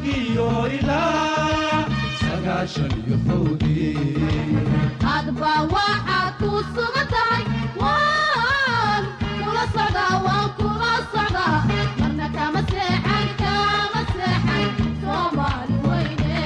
Shankiyo ilaa 91-dii. Hadba waxaad ku sugan tahay waan kula socdaa, waan kula socdaa, marna kama seexan, kama seexan, Soomaali weyne.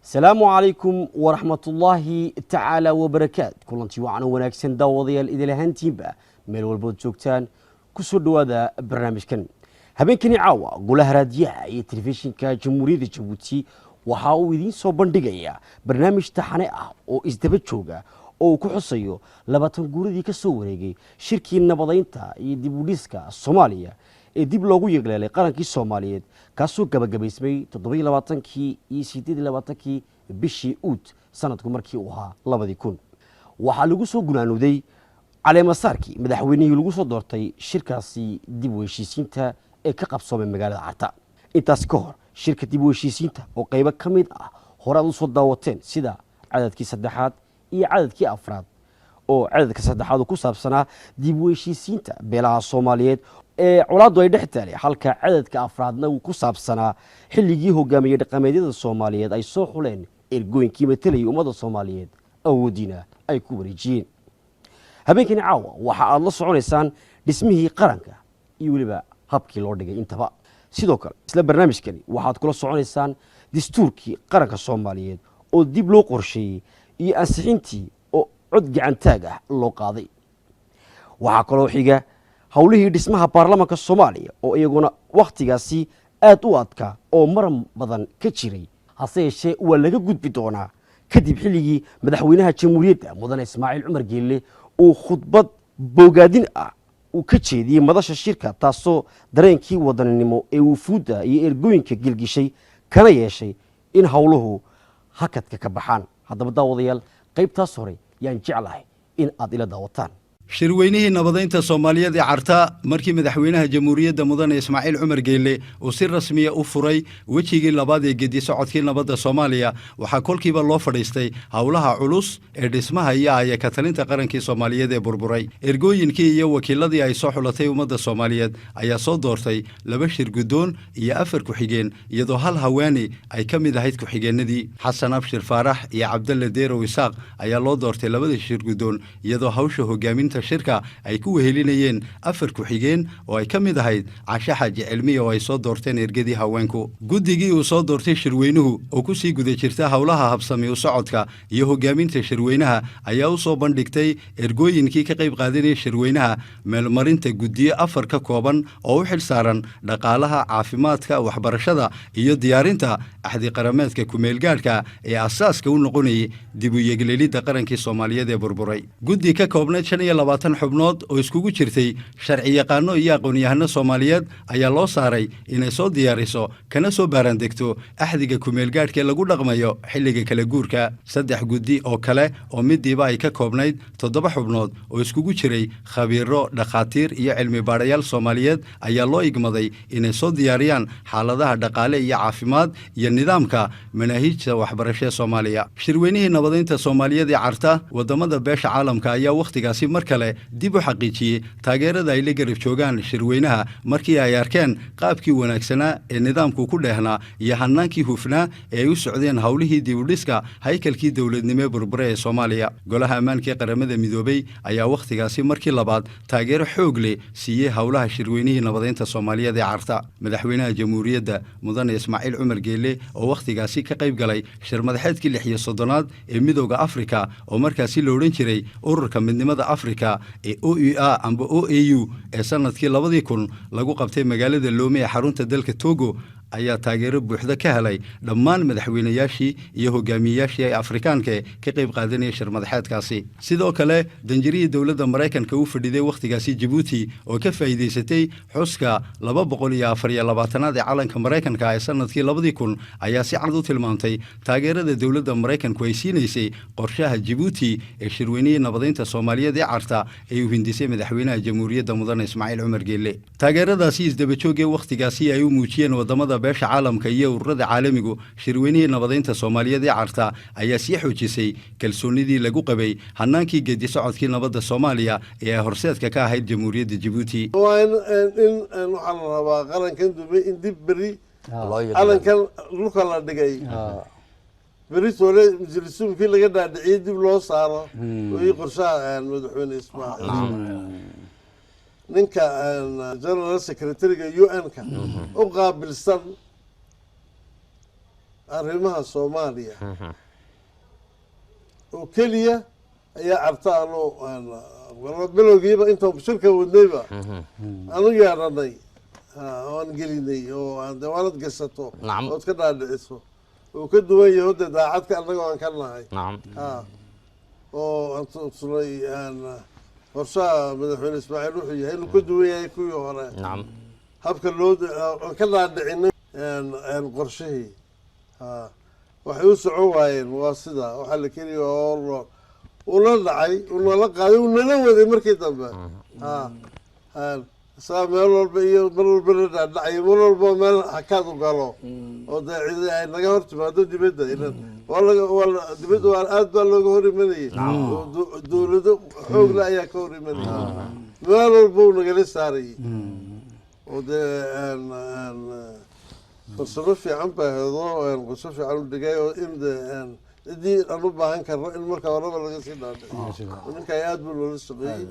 Asalaamu calaykum waraxmatullaahi tacaala wabarakaat. Kulantii wacan oo wanaagsan, daawadayaal, idil ahaantiinba meel walbood joogtaan, ku soo dhowaada barnaamijkan. Habeenkani caawa Golaha Raadiyaha iyo Telefishinka Jamhuuriyadda Jabuuti waxa uu idiin soo bandhigayaa barnaamij taxane ah oo isdaba jooga oo uu ku xusayo 20 guuradii ka soo wareegay shirkii nabadaynta iyo dib u dhiska Soomaaliya ee dib loogu yegleelay qarankii Soomaaliyeed, kaasoo gabagabaysmay 27-kii iyo 28-kii bishii Uut sanadku markii uu ahaa 2000. Waxaa lagu soo gunaanooday caleemasaarkii madaxweynihii lagu soo doortay shirkaasi dib u heshiisiinta ee ka qabsoomay magaalada Carta. Intaas ka hor shirka dib u heshiisiinta oo qaybo ka mid ah hore aad usoo daawateen, sida cadadkii saddexaad iyo cadadkii afraad, oo cadadka saddexaad uu ku saabsanaa dib u heshiisiinta beelaha Soomaaliyeed ee colaaddu ay dhex taalay, halka cadadka afraadna uu ku saabsanaa xilligii hogaamiyey dhaqameedyada Soomaaliyeed ay soo xuleen ergooyinkii matalayay ummadda Soomaaliyeed, awooddiina ay ku wareejiyeen. Habeenkani caawa waxa aad la soconaysaan dhismihii qaranka iyo weliba habkii loo dhigay intaba. Sidoo kale isla barnaamijkani waxaad kula soconaysaan dastuurkii qaranka Soomaaliyeed oo dib loo qorsheeyey iyo ansixintii oo cod gacantaag ah loo qaaday. Waxaa kaloo xiga howlihii dhismaha baarlamaanka Soomaaliya oo iyaguna wakhtigaasi aad u adkaa oo maran badan ka jiray, hase yeeshee waa laga gudbi doonaa kadib xilligii madaxweynaha jamhuuriyadda, mudane Ismaaciil Cumar Geelle, uu khudbad bogaadin ah uu ka jeediyey madasha shirka, taasoo dareenkii wadaninimo ee wufuudda iyo ergooyinka gilgishay kana yeeshay in howluhu hakadka ka baxaan. Haddaba daawadayaal, qaybtaas hore yaan jeclahay in aad ila daawataan. Shirweynihii nabadaynta Soomaaliyeed ee Carta, markii madaxweynaha jamhuuriyadda, mudane Ismaaciil Cumar Geelle, uu si rasmiya u furay wejigii labaad ee gedi socodkii nabadda Soomaaliya, waxaa kolkiiba loo fadhiistay howlaha culus ee dhismaha iyo aya ka talinta qarankii Soomaaliyeed ee burburay. Ergooyinkii iyo wakiiladii ay soo xulatay ummadda Soomaaliyeed ayaa soo doortay laba shir guddoon iyo afar ku-xigeen, iyadoo hal haweeni ay ka mid ahayd ku-xigeennadii. Xasan Abshir Faarax iyo Cabdalle Deerow Isaaq ayaa loo doortay labada shir guddoon, iyadoo hawsha hogaaminta shirka ay ku wehelinayeen afar ku-xigeen oo ay ka mid ahayd Cashe Xaaji Cilmiya oo ay soo doorteen ergadii haweenku. Guddigii uu soo doortay shirweynuhu oo ku sii guda jirta howlaha habsami u socodka iyo hogaaminta shirweynaha ayaa u soo bandhigtay ergooyinkii ka qayb qaadanaya shirweynaha meelmarinta guddiyo afar ka kooban oo u xil saaran dhaqaalaha, caafimaadka, waxbarashada iyo diyaarinta axdi qarameedka kumeelgaadhka ee asaaska u noqonayay dib u yegleelidda qarankii Soomaaliyeed ee burburay. Guddi ka koobnayd 25 xubnood oo iskugu jirtay sharci yaqaano iyo aqoon-yahano Soomaaliyeed ayaa loo saaray inay soo diyaariso kana soo baaraandegto axdiga kumeelgaadhka ee lagu dhaqmayo xilliga kala guurka. Saddex guddi oo kale oo midiiba ay ka koobnayd toddoba xubnood oo iskugu jiray khabiiro, dhakhaatiir iyo cilmi baadhayaal Soomaaliyeed ayaa loo igmaday inay soo diyaariyaan xaaladaha dhaqaale iyo caafimaad iyo nidaamka manaahiijta waxbarasho ee Soomaaliya. Shirweynihii nabadaynta Soomaaliyeed ee Carta, wadamada beesha caalamka ayaa wakhtigaasi mar kale dib u xaqiijiyey taageerada ay la garab joogaan shirweynaha, markii ay arkeen qaabkii wanaagsanaa ee nidaamku ku dheehnaa iyo hanaankii hufnaa ee ay u socdeen howlihii dib u dhiska haykalkii dowladnimo ee burbure ee Soomaaliya. Golaha Ammaanka ee Qaramada Midoobey ayaa wakhtigaasi markii labaad taageero xoog leh siiyey howlaha shirweynihii nabadaynta Soomaaliyeed ee Carta. Madaxweynaha jamhuuriyadda, mudane Ismaaciil Cumar Geelle, oo wakhtigaasi ka qayb galay shir madaxeedkii 36aad ee Midowda Afrika, oo markaasi la odhan jiray Ururka Midnimada Afrika ee OUA amba OAU, ee sanadkii 2000 lagu qabtay magaalada Loome ee xarunta dalka Togo, ayaa taageero buuxda ka helay dhammaan madaxweynayaashii iyo hogaamiyeyaashii ay Afrikaanka ka qayb qaadanaya shir madaxeedkaasi. Sidoo kale danjirihii dowladda Maraykanka u fadhiday wakhtigaasi Jabuuti, oo ka faa'iidaysatay xuska 224aad ee calanka Maraykanka ee sanadkii 2000, ayaa si cad u tilmaamtay taageerada dowladda Maraykanku ay siinaysay qorshaha Jabuuti ee shirweynihii nabadaynta Soomaaliyeed ee Carta ee uu hindisay madaxweynaha jamhuuriyadda, mudane Ismaaciil Cumar Geelle. Taageeradaasi isdabajoogee wakhtigaasi ay u muujiyeen wadamada Beesha caalamka iyo ururada caalamigu shirweynihii nabadeynta Soomaaliyeed ee Carta ayaa sii xoojisay kalsoonidii lagu qabay hanaankii geedi socodkii nabadda Soomaaliya ee ay horseedka ka ahayd Jamhuuriyadda Jabuuti. Waa in waxaa la rabaa qarankan dumay in dib beri calankan dhulka la dhigay beritoole majlisuumkii laga dhaadhiciyey dib loo saaro ii qorshaha Madaxweyne Ismaaciil, ninka general secretary-ga UN-ka u qaabilsan arrimaha Soomaaliya oo keliya ayaa Carta anu bilowgiiba intaan shirka wadnayba aanu yeedhanay oan gelinay oo aan de waanad gashato ood ka dhaadhiciso oo ka duwan yaho dee daacadka annaga aan ka nahay oo aan tusnay qorshaha Madaxweyne Ismaaciil wuxuu yahay inuu ka duwan yahay kuwii hore, habka loo aan ka dhaadhicinay qorshihii waxay u socon waayeen. Waa sida waxaa la keliya oo ula dhacay, unala qaaday, unala waday markii dambe isagaa meel walba iyo mar walba la dhaadhacayo, mar walba meel hakaad u galo oo dee cidi ay naga hor timaado dibadda. Ilan waa laga waa dibadda, waa aad baa looga hor imanayay oo dowlado xoogla ayaa ka hor imanayay, meel walba uu nagala saarayay oo dee farsamo fiican baa hedo, qorsho fiican u dhigay oo in de ciddii aan u baahan karno in marka horeba laga sii dhaadhiciyo. Ninka aad buu noola shaqeeyey,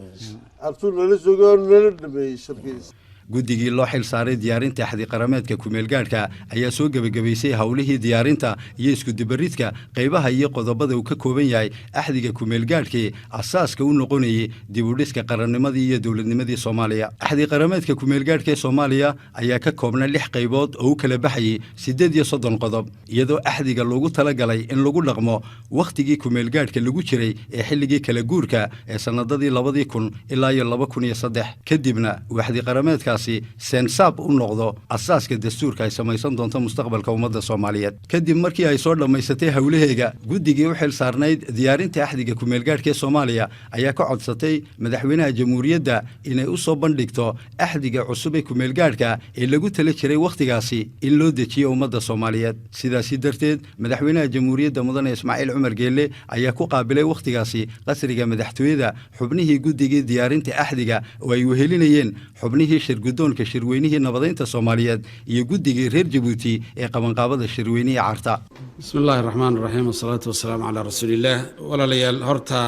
Cartuu nala joogay oo nala dhameeyey shirkiisa. Guddigii loo xil saaray diyaarinta axdi qarameedka kumeelgaadhka ayaa soo gebagabaysay howlihii diyaarinta iyo iskudubaridka qaybaha iyo qodobada uu ka kooban yahay axdiga kumeelgaadhkii asaaska u noqonayay dib u dhiska qarannimadii iyo dowladnimadii Soomaaliya. Axdi qarameedka kumeelgaadhka ee Soomaaliya ayaa ka koobna lix qaybood oo u kala baxayay 38 qodob, iyadoo axdiga loogu talagalay in lagu dhaqmo wakhtigii kumeelgaadhka lagu jiray ee xilligii kala guurka ee sannadadii 2000 ilaa iyo 2003, kadibna uu axdi qarameedkaasi seensaab u noqdo asaaska dastuurka ay samaysan doonto mustaqbalka ummadda Soomaaliyeed. Kadib markii ay soo dhammaysatay howlaheega, guddigii u xil saarnayd diyaarinta axdiga kumeelgaadhka ee Soomaaliya ayaa ka codsatay madaxweynaha jamhuuriyadda inay u soo bandhigto axdiga cusub ee kumeelgaadhka ee lagu tala jiray wakhtigaasi in loo dejiyo ummadda Soomaaliyeed. Sidaasi darteed, madaxweynaha jamhuuriyadda Mudane Ismaaciil Cumar Geelle ayaa ku qaabilay wakhtigaasi qasriga madaxtooyada xubnihii guddigii diyaarinta axdiga oo ay wehelinayeen xubnihii shirguddoonka shirweynihii nabadeynta Soomaaliyeed iyo guddigii reer Jabuuti ee qabanqaabada shirweynihii Carta. Bismi illaahi raxmaan raxiim, wasalaatu wasalaamu calaa rasuuliillaah. Walaalayaal, horta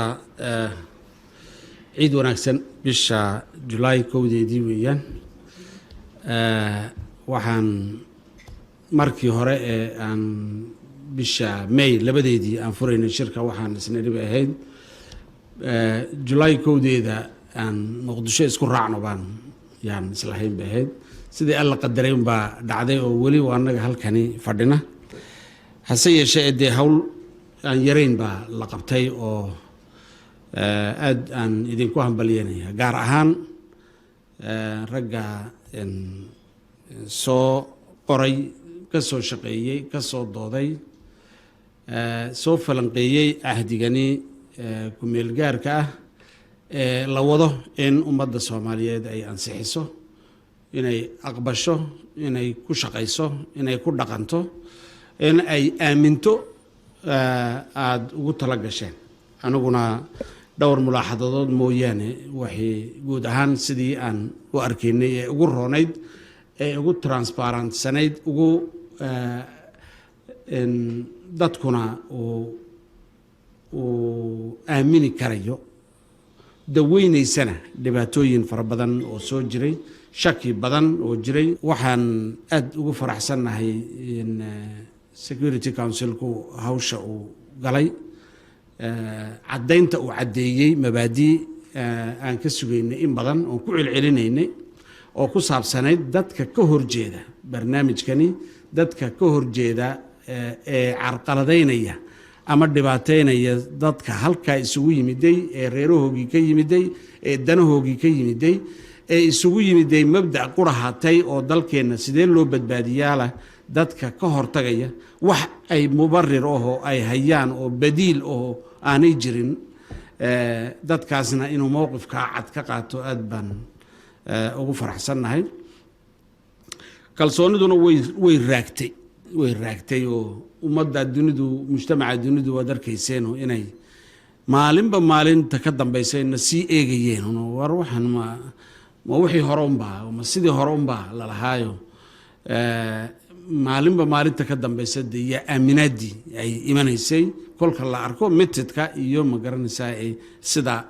ciid wanaagsan. Bisha Julaay 1deedii weeyaan. Waxaan markii hore ee aan bisha May 2deedii aan furaynay shirka, waxaan isna dhibi ahayd Julaay 1deeda aan Muqdisho isku raacno baan yaan islahayn bay ahayd. Sidii Alla qadaray unbaa dhacday oo weli waa annaga halkani fadhina. Hase yeeshee, dee hawl aan yarayn baa la qabtay oo aad aan idinku hambalyanaya, gaar ahaan ragga soo qoray, ka soo shaqeeyey, ka soo dooday, soo falanqeeyey ahdigani ku-meelgaarka ah ee la wado in ummadda Soomaaliyeed ay ansixiso, inay aqbasho, inay ku shaqayso, inay ku dhaqanto, in ay aaminto aada ugu tala gasheen. Aniguna dhowr mulaaxadadood mooyaane, waxay guud ahaan sidii aan u arkaynay ee ugu roonayd ee ugu transparentsanayd, ugu dadkuna uu aamini karayo, daweynaysana dhibaatooyin fara badan oo soo jiray, shaki badan oo jiray. Waxaan aada ugu faraxsannahay in Security Councilku hawsha uu galay, caddaynta uu caddeeyey mabaadii aan ka sugaynay in badan oon ku celcelinaynay oo ku saabsanayd dadka ka horjeeda barnaamijkani, dadka ka horjeeda ee carqaladaynaya ama dhibaateynaya dadka halkaa isugu yimiday ee reerahoogii ka yimiday, ee danahoogii ka yimiday, ee isugu yimiday mabda' qurahatay oo dalkeenna sidee loo badbaadiyaalah, dadka ka hortagaya, wax ay mubarir ahoo ay hayaan oo badiil ahoo aanay jirin, dadkaasna inuu mowqifkaa cad ka qaato aad baan ugu faraxsannahay. Kalsooniduna way raagtay, way raagtay oo ummadda dunidu, mujtamaca dunidu waad arkayseen inay maalinba maalinta ka dambaysayna sii eegayeen: war, waxaan ma wixii hore unbaa, ma sidii hore unbaa lalahaayo? Maalinba maalinta ka dambaysa de iyo aaminaadii ay imanaysay kolka la arko mitidka iyo, ma garanaysaa, sida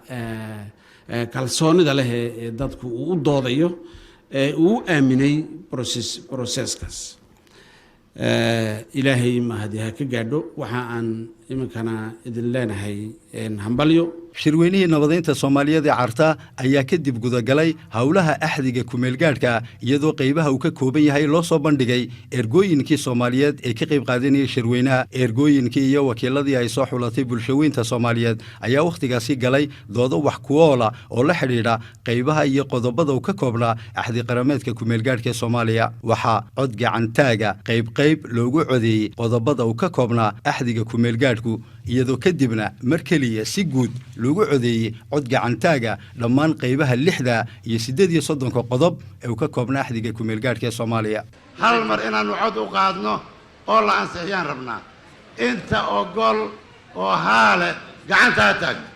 kalsoonida leh ee dadku uu u doodayo ee uu u aaminay processkaas. Ilaahay mahadi ha ka gaadho. Waxa aan iminkana idin leenahay hambalyo. Shirweynihii nabadeynta Soomaaliyeed ee Carta ayaa kadib gudagalay howlaha axdiga kumeelgaadhka, iyadoo qaybaha uu ka kooban yahay loo soo bandhigay ergooyinkii Soomaaliyeed ee ka qayb qaadanayay shirweynaha. Ergooyinkii iyo wakiiladii ay soo xulatay bulshaweynta Soomaaliyeed ayaa wakhtigaasi galay doodo wax kuoola oo la xidhiidha qaybaha iyo qodobada uu ka koobnaa axdi qarameedka kumeelgaadhka ee Soomaaliya. Waxaa cod gacantaaga qayb qayb loogu codeeyey qodobada uu ka koobnaa axdiga kumeelgaadhku, iyadoo kadibna mar keliya si guud loogu codeeyey cod gacantaaga dhammaan qaybaha 36ka qodob ee uu ka koobnaa axdiga kumeelgaadhka ee Soomaaliya. Hal mar inaannu cod u qaadno oo la ansixiyaan rabnaa. Inta ogol oo haale gacanta ha taagto.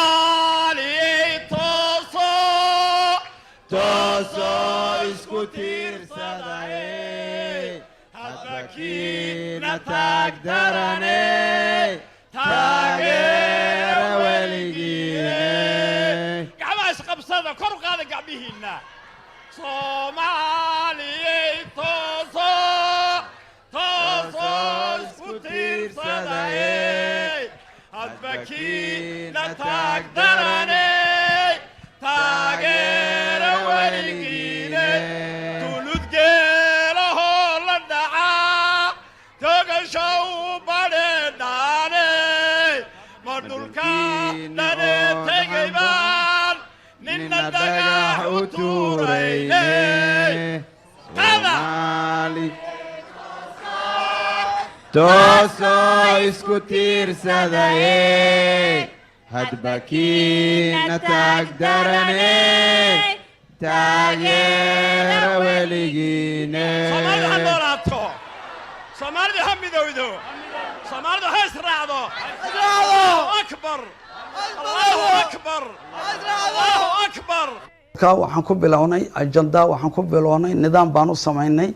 Soomaaliyey, toosoo, toosoo, isku tiirsadaye, hadba kiina taag darane, taageera weligiine. Gacmaha isqabsada, kor u qaada gacmihiinna. Soomaaliyey, toosoo, toosoo, isku tiirsadaye, hadba kiina taag darane, taageera weligiine. Tuludgeelahoo la dhacaa togashow badheedhaane, ma dhulka dhane tegaybaan nina dhagax u tuurayne. Qada. Toosoo, isku tiirsadaye, hadba kiina taag darane, taageera weligiine. Soomaalidu ha noolaato, Soomaalidu ha midowdo, Soomaalidu ha israacdo. Allahu akbar, Allahu akbar, Allahu akbar. Kolkaa waxaan ku bilownay ajanda, waxaan ku bilownay nidaam baan u samaynay.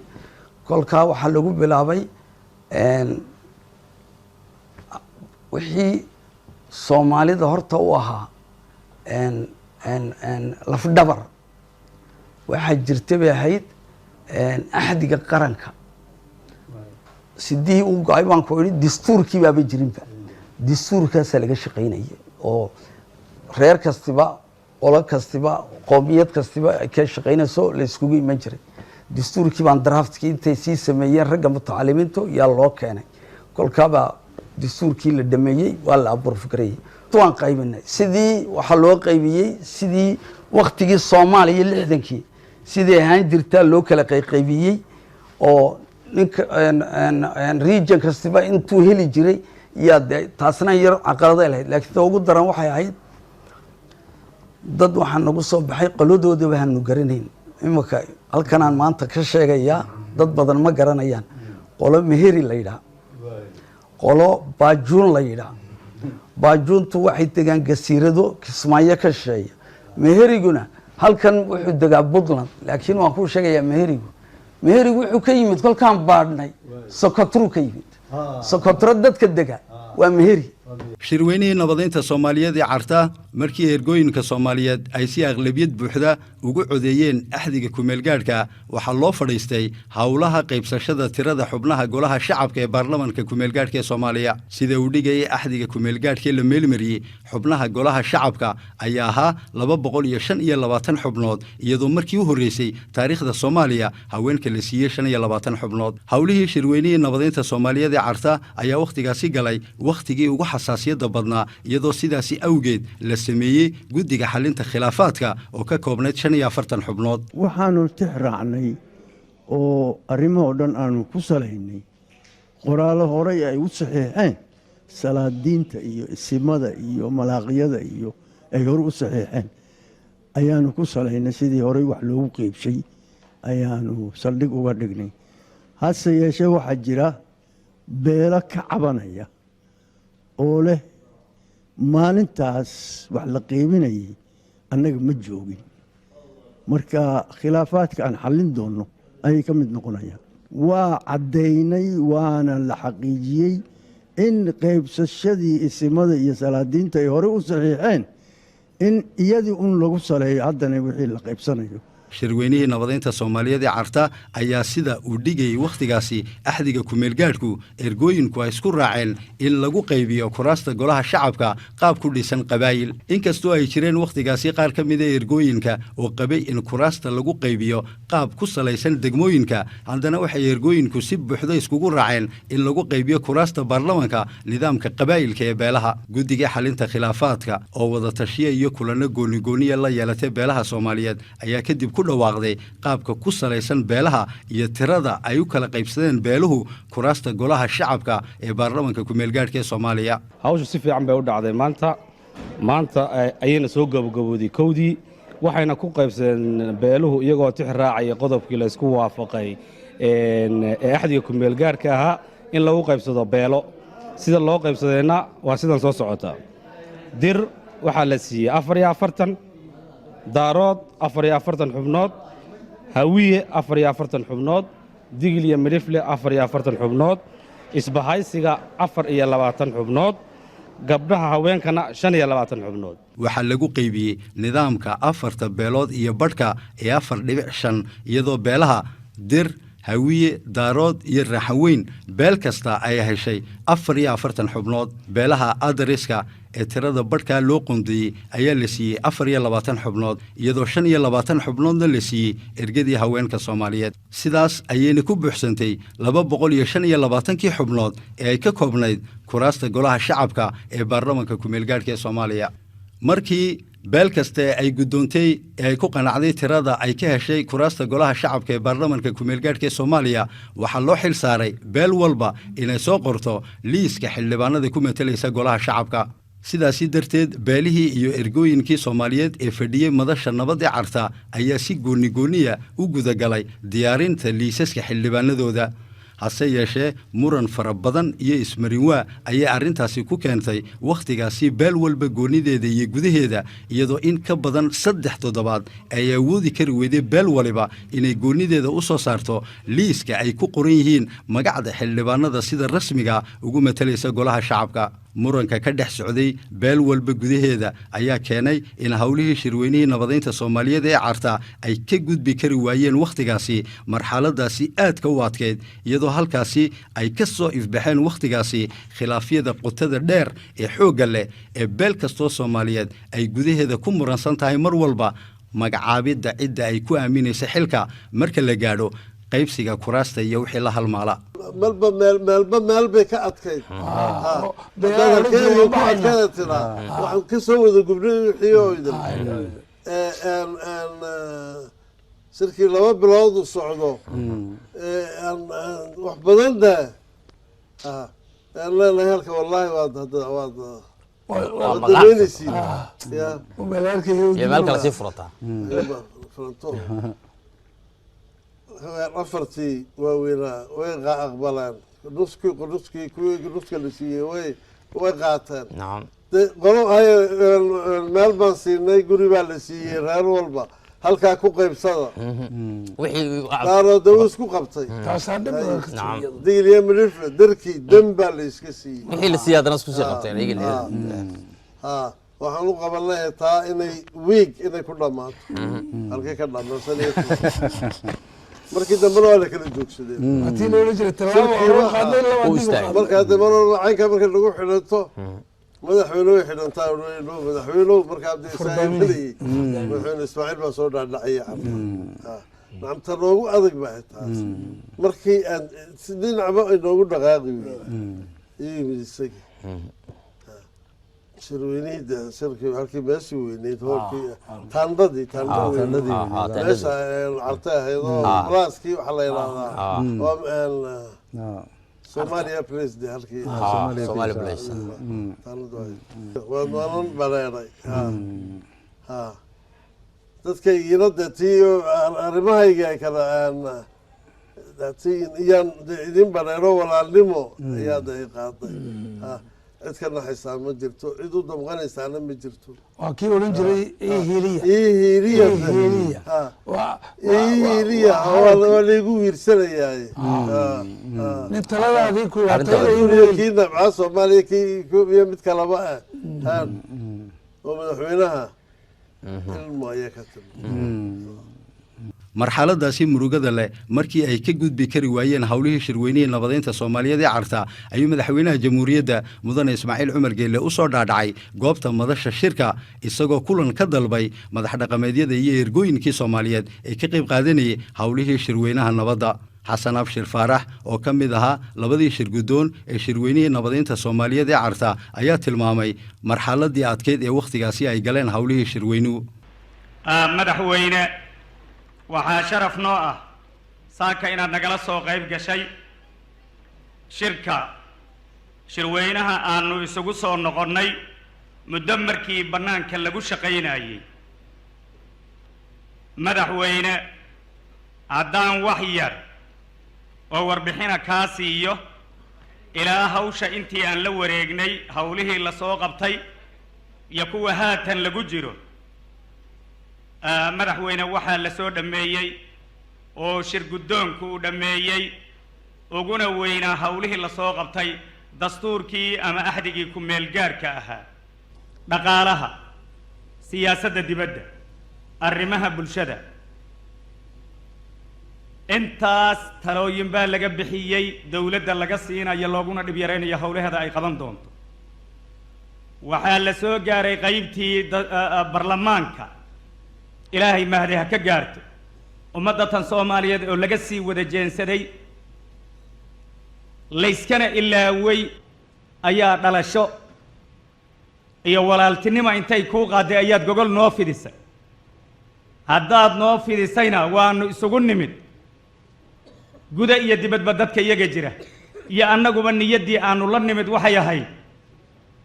Kolkaa waxaa lagu bilaabay wixii Soomaalida horta u ahaa lafdhabar. Waxaa jirta bay ahayd axdiga qaranka sidihii u go-ay baan ku idhi, dastuurkii baaba jirinba. Dastuurkaasaa laga shaqaynayay oo reer kastiba, qolo kastiba, qoomiyad kastiba ay ka shaqaynayso, la iskugu iman jiray. Dastuurkii baan draftkii intay sii sameeyeen ragga mutacalimiintu yaa loo keenay. Kolkaabaa dastuurkii la dhameeyey, waa la approve gareeyey, waan qaybinay. Sidii waxaa loo qaybiyey sidii waktigii Soomaaliya 60-kii sidii ahaan jirtaa loo kala qayqaybiyey, oo ninka region kastiba intuu heli jiray. Yaa de taasna yar caqaladay lahayd, laakiin ta ugu daran waxay ahayd dad waxaa nagu soo baxay qoladoodaba haanu garanayn. Imika halkanaan maanta ka sheegayaa, dad badan ma garanayaan qolo Meheri la yidhaha, qolo Baajuun la yidhaha. Baajuuntu waxay degaan gasiirado Kismaayo ka shisheeya. Meheriguna halkan wuxuu degaa Puntland. Laakiin waan kuu sheegayaa, Meherigu wuxuu ka yimid, kolkaan baadhnay, Sokotru ka yimid. Sokotro dadka dega waa Meheri. Shirweynihii nabadeynta Soomaaliyeed ee Carta, markii ergooyinka Soomaaliyeed ay si aqlabiyad buuxda ugu codeeyeen axdiga kumeelgaadhka, waxaa loo fadhiistay howlaha qaybsashada tirada xubnaha Golaha Shacabka ee baarlamanka kumeelgaadhka ee Soomaaliya. Sida uu dhigayay axdiga kumeelgaadhkee la meelmariyey, xubnaha Golaha Shacabka ayaa ahaa 225 xubnood, iyadoo markii u horreysay taariikhda Soomaaliya haweenka la siiyey 25 xubnood. Howlihii shirweynihii nabadeynta Soomaaliyeed ee Carta ayaa wakhtigaasi galay wakhtigii ugu xasaasiyadda badnaa, iyadoo sidaasi awgeed la sameeyey guddiga xalinta khilaafaadka oo ka koobnayd 45 xubnood. Waxaanu tix raacnay Oo arrimahoo dhan aanu ku salaynay qoraallo horey ay u saxiixeen salaadiinta iyo isimada iyo malaaqyada iyo ay hore u saxiixeen ayaanu ku salaynay. Sidii horey wax loogu qeybshay ayaanu saldhig uga dhignay. Hase yeeshee, waxaa jira beelo ka cabanaya oo leh maalintaas wax la qeybinayay annaga ma joogin. Marka khilaafaadka aan xallin doonno ayay ka mid noqonayaan. Waa caddaynay waana la xaqiijiyey in qaybsashadii isimada iyo salaadiinta ay horey u saxiixeen in iyadii un lagu saleeyo haddana wixii la qaybsanayo. Shirweynihii nabadeynta Soomaaliyeed ee Carta ayaa, sida uu dhigayay wakhtigaasi axdiga kumeelgaadhku, ergooyinku ay isku raaceen in lagu qaybiyo kuraasta golaha shacabka qaab ku dhisan qabaayil, inkastoo ay jireen wakhtigaasi qaar ka mida ergooyinka oo qabay in kuraasta lagu qaybiyo qaab ku salaysan degmooyinka. Haddana waxay ergooyinku si buuxda iskugu raaceen in lagu qaybiyo kuraasta baarlamanka nidaamka qabaa'ilka ee beelaha. Guddiga xalinta khilaafaadka oo wada tashiya iyo kulanno goonigooniya la yeelatay beelaha Soomaaliyeed ayaa kadib ku dhawaaqday qaabka ku salaysan beelaha iyo tirada ay u kala qaybsadeen beeluhu kuraasta golaha shacabka ee baarlamanka kumeelgaadhka ee Soomaaliya. Hawshu si fiican bay u dhacday maanta. Maanta ayayna soo gabagabooday kowdii, waxayna ku qaybsadeen beeluhu iyagoo tix raacaya qodobkii laysku waafaqay ee axdiga kumeelgaarhka ahaa in lagu qaybsado beelo. Sida loo qaybsadayna waa sidan soo socota: Dir waxaa la siiyey 44, Daarood 44 xubnood, Hawiye 44 xubnood, Digil iyo Midhifle 44 xubnood, isbahaysiga 24 xubnood, gabdhaha haweenkana 25 xubnood. Waxaa lagu qaybiyey nidaamka afarta beelood iyo badhka ee 4.5, iyadoo beelaha Dir, Hawiye, Daarood iyo Raaxaweyn beel kasta ay heshay 44 xubnood. Beelaha adariska ee tirada badhkaa loo qondeeyey ayaa la siiyey 24 xubnood, iyadoo 25 xubnoodna la siiyey ergadii haweenka Soomaaliyeed. Sidaas ayayna ku buuxsantay 225-kii xubnood ee ay ka koobnayd kuraasta golaha shacabka ee baarlamanka kumeelgaadhka ee Soomaaliya. Markii beel kaste ay guddoontay ee ay ku qanacday tirada ay ka heshay kuraasta golaha shacabka ee baarlamanka kumeelgaadhka ee Soomaaliya, waxaa loo xil saaray beel walba inay soo qorto liiska xildhibaanada ku matalaysa golaha shacabka. Sidaasi darteed, beelihii iyo ergooyinkii Soomaaliyeed ee fadhiyey madasha nabad ee Carta ayaa si goonigooniya u gudagalay diyaarinta liisaska xildhibaanadooda. Hase yeeshee, muran fara badan iyo ismarinwaa ayay arrintaasi ku keentay wakhtigaasi beel walba goonideeda iyo gudaheeda, iyadoo in ka badan 3 toddobaad ay awoodi kari weyday beel waliba inay goonideeda u soo saarto liiska ay ku qoran yihiin magacda xildhibaanada sida rasmiga ugu matalaysa golaha shacabka. Muranka ka dhex socday beel walba gudaheeda ayaa keenay in howlihii shirweynihii nabadeynta Soomaaliyeed ee Carta ay ka gudbi kari waayeen wakhtigaasi marxaladaasi aadka u adkeyd, iyadoo halkaasi ay ka soo ifbaxeen wakhtigaasi khilaafyada qotada dheer ee xoogga leh ee beel kastoo Soomaaliyeed ay gudaheeda ku muransan tahay mar walba magacaabidda cidda ay ku aaminaysa xilka marka la gaadho qaybsiga kuraasta iyo wixii la halmaala. Melba meel, meelba meel bay ka adkayd. Haddaad halkeedii ku adkayda tiraa, waxaan ka soo wada gubnay wixii oo idin shirkii 2 bilood u socdo wax badan de aan leenahay halka. Wallaahi waad hadda waad dameynaysiin ya. Iyo meel kale sii furataa. Furanto afartii waaweynaa way aqbaleen nuskii, nuskii kuwii nuska la siiyey way qaateen. De qolo hay meel baan siinay, guri baa la siiyey reer walba, halkaa ku qaybsada. Wixii Daaroode wuu isku qabtay. Taasaa dhib badan ka timi iyadu. Digil iyo Midhifle darkii dan baa la iska siiyey. Wixii la siiyey haddana isku sii qabteen iyaga. Ha, waxaan u qabanay taa inay wiig inay ku dhammaato halkay ka dhammaan iyo markii dambena waa la kala joogsadeen. Haddii loola jiray tallaabo hore u qaadnay, laba Uu dib u istaagay. qaadnay. Marka hadda mar walba caynka marka lagu xidhanto madaxweyne way xidhantaa, madaxweynow marka abdi Ismaaciil helayay, madaxweyne Ismaaciil baa soo dhaadhaciyay carta. Nacamta noogu adag baa taas markii aan si dhinacba ay noogu dhaqaaqi weyey iyo yimid isagii. Shirweynihii de shirkii halkii meeshii weyneyd, hoolkii, taandadii, taanda Ah, weyneyd. taandadii weyneyd. Meesha Carte ahayd oo balaaskii waxaa la yidhahdaa oo Somalia Place de halkii. Somalia Somalia Place. Taandadu ahayd. Waanan bareeray. Ha, dadkaygiina de tii arrimahayga ay kala tii iyaan de idin bareero, walaalnimo ayaa de i qaaday. Ha, cid ka naxaysaa ma jirto, cid u damqanaysaana ma jirto. Waa kii odhan jiray "ii hiiliya". Ii hiiliya. Ii hiiliya. Ha. Ii hiiliya, waa laygu wiirsanayaaye. Nin taladaadii ku yaatay. Iyo kii nabcaa Soomaaliya, kii iyo mid kalaba ah haan oo madaxweynaha ilmo ayaa ka timi. Marxaladaasi murugada leh markii ay ka gudbi kari waayeen howlihii shirweynihii nabadeynta Soomaaliyeed ee Carta, ayuu madaxweynaha jamhuuriyadda mudane Ismaaciil Cumar Geelle u soo dhaadhacay goobta madasha shirka, isagoo kulan ka dalbay madax dhaqameedyada iyo ergooyinkii Soomaaliyeed ee ka qayb qaadanayay howlihii shirweynaha nabadda. Xasan Abshir Faarax oo ka mid ahaa labadii shir guddoon ee shirweynihii nabadeynta Soomaaliyeed ee Carta ayaa tilmaamay marxaladii adkeyd ee wakhtigaasi ay galeen howlihii shirweynuhu. Madaxweyne, waxaa sharaf noo ah saaka inaad nagala soo qayb gashay shirka shirweynaha aanu isugu soo noqonnay muddo markii bannaanka lagu shaqaynayey. Madaxweyne, haddaan wax yar oo warbixina kaa siiyo ilaa hawsha intii aan la wareegnay, howlihii lasoo qabtay iyo kuwa haatan lagu jiro, madaxweyne, waxaa la soo dhammeeyey oo shir guddoonku uu dhammeeyey uguna weynaa howlihii lasoo qabtay dastuurkii ama axdigii ku-meelgaarka ahaa, dhaqaalaha, siyaasadda dibadda, arrimaha bulshada. Intaas talooyin baa laga bixiyey dowladda laga siinayo, looguna dhib yaraynayo howlaheeda ay qaban doonto. Waxaa la soo gaaray qaybtii barlamaanka. Ilaahay mahdi ha ka gaarto ummadda tan Soomaaliyeed oo laga sii wada jeensaday, layskana ilaaway, ayaa dhalasho iyo walaaltinimo intay kuu qaaday ayaad gogol noo fidisay. Haddaad noo fidisayna waanu isugu nimid, guda iyo dibadba dadka iyaga jira iyo annaguba. Niyaddii aanu la nimid waxay ahayd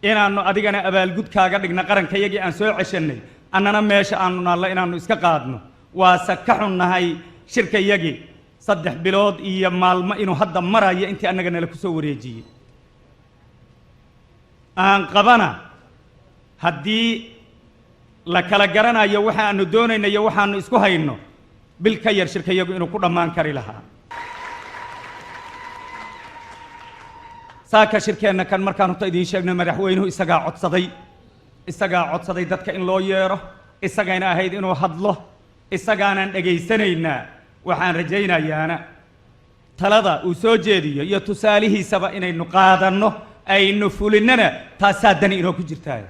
inaannu adigana abaalgudkaaga dhigna qaranka iyagii aan soo ceshannay, annana meesha aanu naallo inaannu iska qaadno. Waase ka xunnahay shirka iyagii 3 bilood iyo maalmo inuu hadda marayo intii annaga nala ku soo wareejiyey. Aan qabana haddii la kala garanayo waxa aanu doonayno iyo waxaanu isku hayno, bil ka yar shirka iyagu inuu ku dhammaan kari lahaa. Saaka shirkeenna kan markaan horta idiin sheegno, madaxweynuhu isagaa codsaday, isagaa codsaday dadka in loo yeedho, isagayna ahayd inuu hadlo, isagaanaan dhegaysanaynaa. Waxaan rajaynayaana talada uu soo jeediyo iyo tusaalihiisaba inaynu qaadanno, aynu fulinnana, taasaa dani inoo ku jirtaa.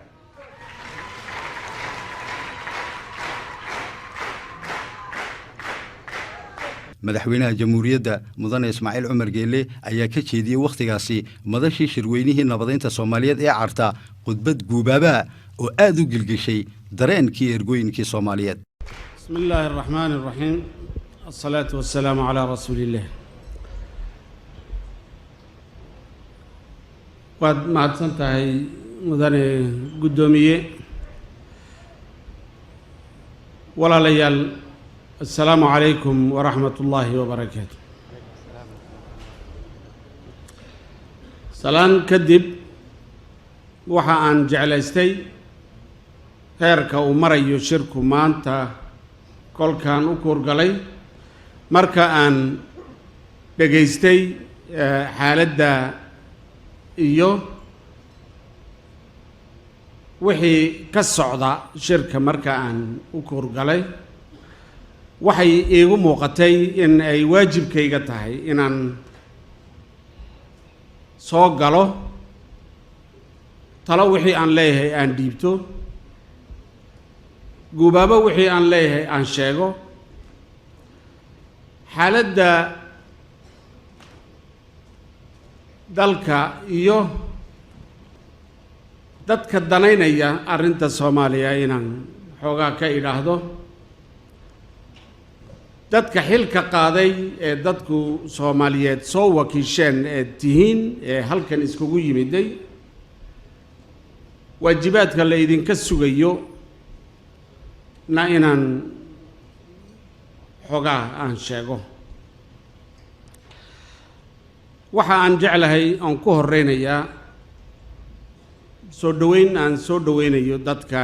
Madaxweynaha jamhuuriyadda mudane Ismaaciil Cumar Geelle ayaa ka jeediyey wakhtigaasi madashii shirweynihii nabadeynta Soomaaliyeed ee Carta khudbad guubaabaa oo aad u gilgishay dareenkii ergooyinkii Soomaaliyeed. بسم الله الرحمن الرحيم، الصلاة والسلام على رسول الله. Waad mahadsan tahay, mudane guddoomiye. Walaalayaal, assalaamu calaykum waraxmat ullaahi wabarakaatu. Salaan kadib, waxa aan jeclaystay heerka uu marayo shirku maanta kolkaan u kuurgalay, marka aan dhegaystay xaaladda iyo wixii ka socda shirka, marka aan u kuurgalay, waxay iigu muuqatay in ay waajibkayga tahay inaan soo galo, talo wixii aan leeyahay aan dhiibto, guubaabo wixii aan leeyahay aan sheego, xaaladda dalka iyo Dadka danaynaya arrinta Soomaaliya inaan xoogaa ka idhaahdo, dadka xilka qaaday ee dadku Soomaaliyeed soo wakiisheen ee tihiin ee halkan iskugu yimiday, waajibaadka la idinka sugayo na inaan xoogaa aan sheego. Waxa aan jeclahay oon ku horeynayaa soo dhoweyn aan soo dhoweynayo dadka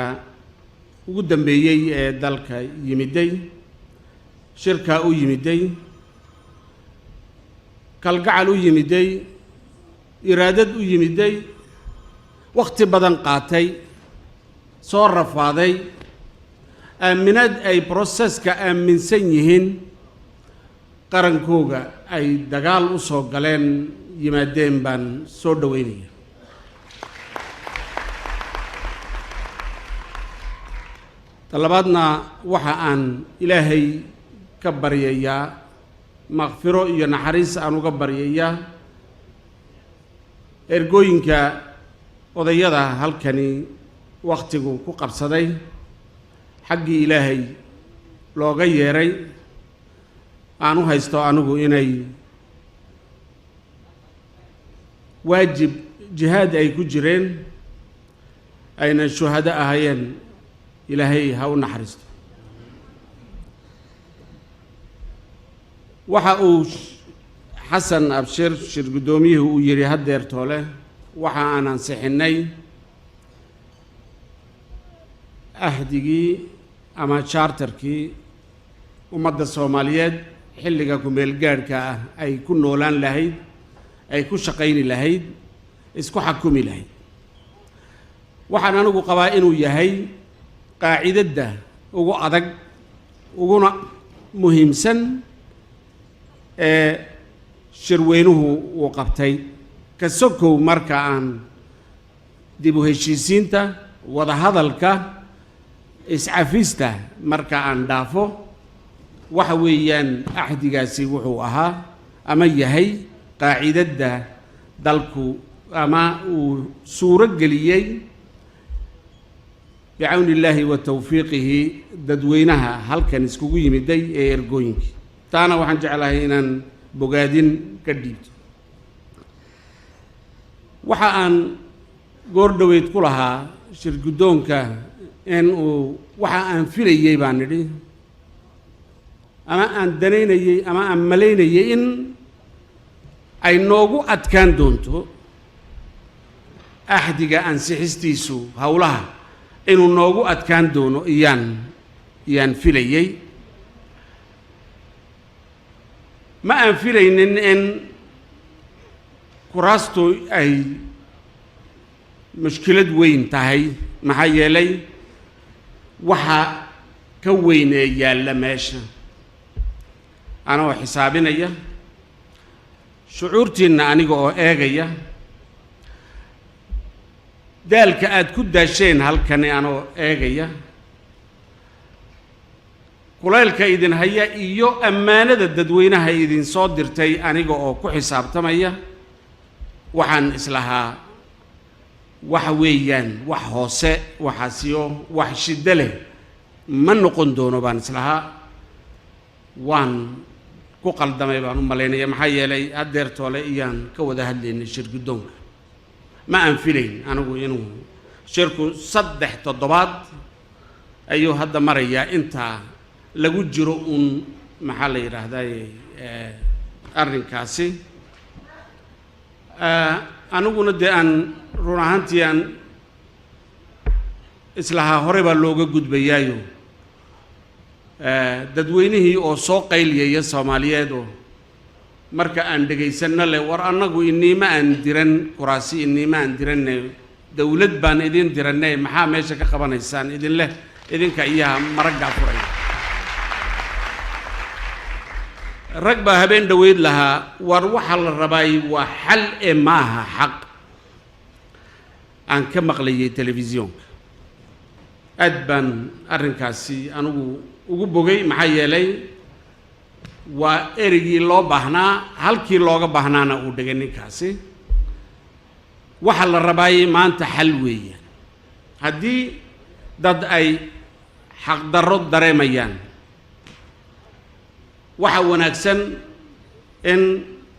ugu dambeeyey ee dalka yimiday, shirkaa u yimiday, kalgacal u yimiday, iraadad u yimiday, wakhti badan qaatay, soo rafaaday, aaminaad ay processka aaminsan yihiin, qarankooga ay dagaal u soo galeen yimaadeen baan soo dhoweynaya. Talabaadna, waxa aan Ilaahay ka baryayaa makfiro iyo naxariis aan uga baryayaa ergooyinka odayada halkani wakhtigu ku qabsaday, xaggii Ilaahay looga yeeray, aan u haysto anigu inay waajib jihaad ay ku jireen, ayna shuhado ahaayeen. Ilaahay ha u naxariisto. Waxa uu Xasan Abshir, shir guddoomiyuhu, uu yidhi haddeer toole waxa aan ansixinnay ahdigii ama charterkii ummadda Soomaaliyeed xilliga ku-meelgaadhka ah ay ku noolaan lahayd, ay ku shaqayni lahayd, isku xakumi lahayd. Waxaan anigu qabaa inuu yahay qaacidadda ugu adag uguna muhiimsan ee shirweynuhu uu qabtay, ka sokow marka aan dib u heshiisiinta, wadahadalka, iscafista marka aan dhaafo. Waxa weeyaan axdigaasi wuxuu ahaa ama yahay qaacidadda dalku ama uu suuro geliyey bicawni illaahi wa tawfiiqihi dadweynaha halkan iskugu yimiday ee ergooyinkii. Taana waxaan jeclahay inaan bogaadin ka dhiibto. Waxa aan goor dhoweyd ku lahaa shir guddoonka in uu waxa aan filayey baan nidhi ama aan danaynayey ama aan malaynayey in ay noogu adkaan doonto axdiga ansixistiisu, howlaha inuu noogu adkaan doono iyaan filayey. Ma aan filaynin in kuraastu ay mushkilad weyn tahay, maxaa yeelay waxa ka weyn ee yaalla meesha, anoo xisaabinaya shucuurtiinna, aniga oo eegaya daalka aada ku daasheen halkani, anoo eegaya kulaylka idin haya iyo ammaanada dadweynaha idin soo dirtay, aniga oo ku xisaabtamaya, waxaan islahaa waxa weeyaan wax hoose, waxaasiyo wax shiddo leh ma noqon doono baan islahaa. Waan ku qaldamay baan u malaynaya, maxaa yeelay haddeer toole iyaan ka wada hadlaynay shir guddoonka. Ma aan filayn anigu inuu shirku 3 toddobaad ayuu hadda marayaa intaa lagu jiro uun, maxaa la yidhaahdaye, arrinkaasi. Aniguna dee aan run ahaantii aan islahaa hore baa looga gudbayaayo, dadweynihii oo soo qayliyaya Soomaaliyeed oo marka aan dhegaysanno leh, "War annagu iniima aan diran kuraasi, iniima aan diranne, dawlad baan idin diranne, maxaa meesha ka qabanaysaan?" idin leh, idinka iyaha maraggaa furay. Rag baa habeen dhoweyd lahaa, "War waxaa la rabaay waa xal ee maaha xaq," aan ka maqlayay telefisyoonka. Aad baan arrinkaasi anigu ugu bogay, maxaa yeelay waa ereygii loo baahnaa, halkii looga baahnaana uu dhigay ninkaasi. Waxa la rabaayay maanta xal weeyaan. Haddii dad ay xaqdarro dareemayaan, waxa wanaagsan in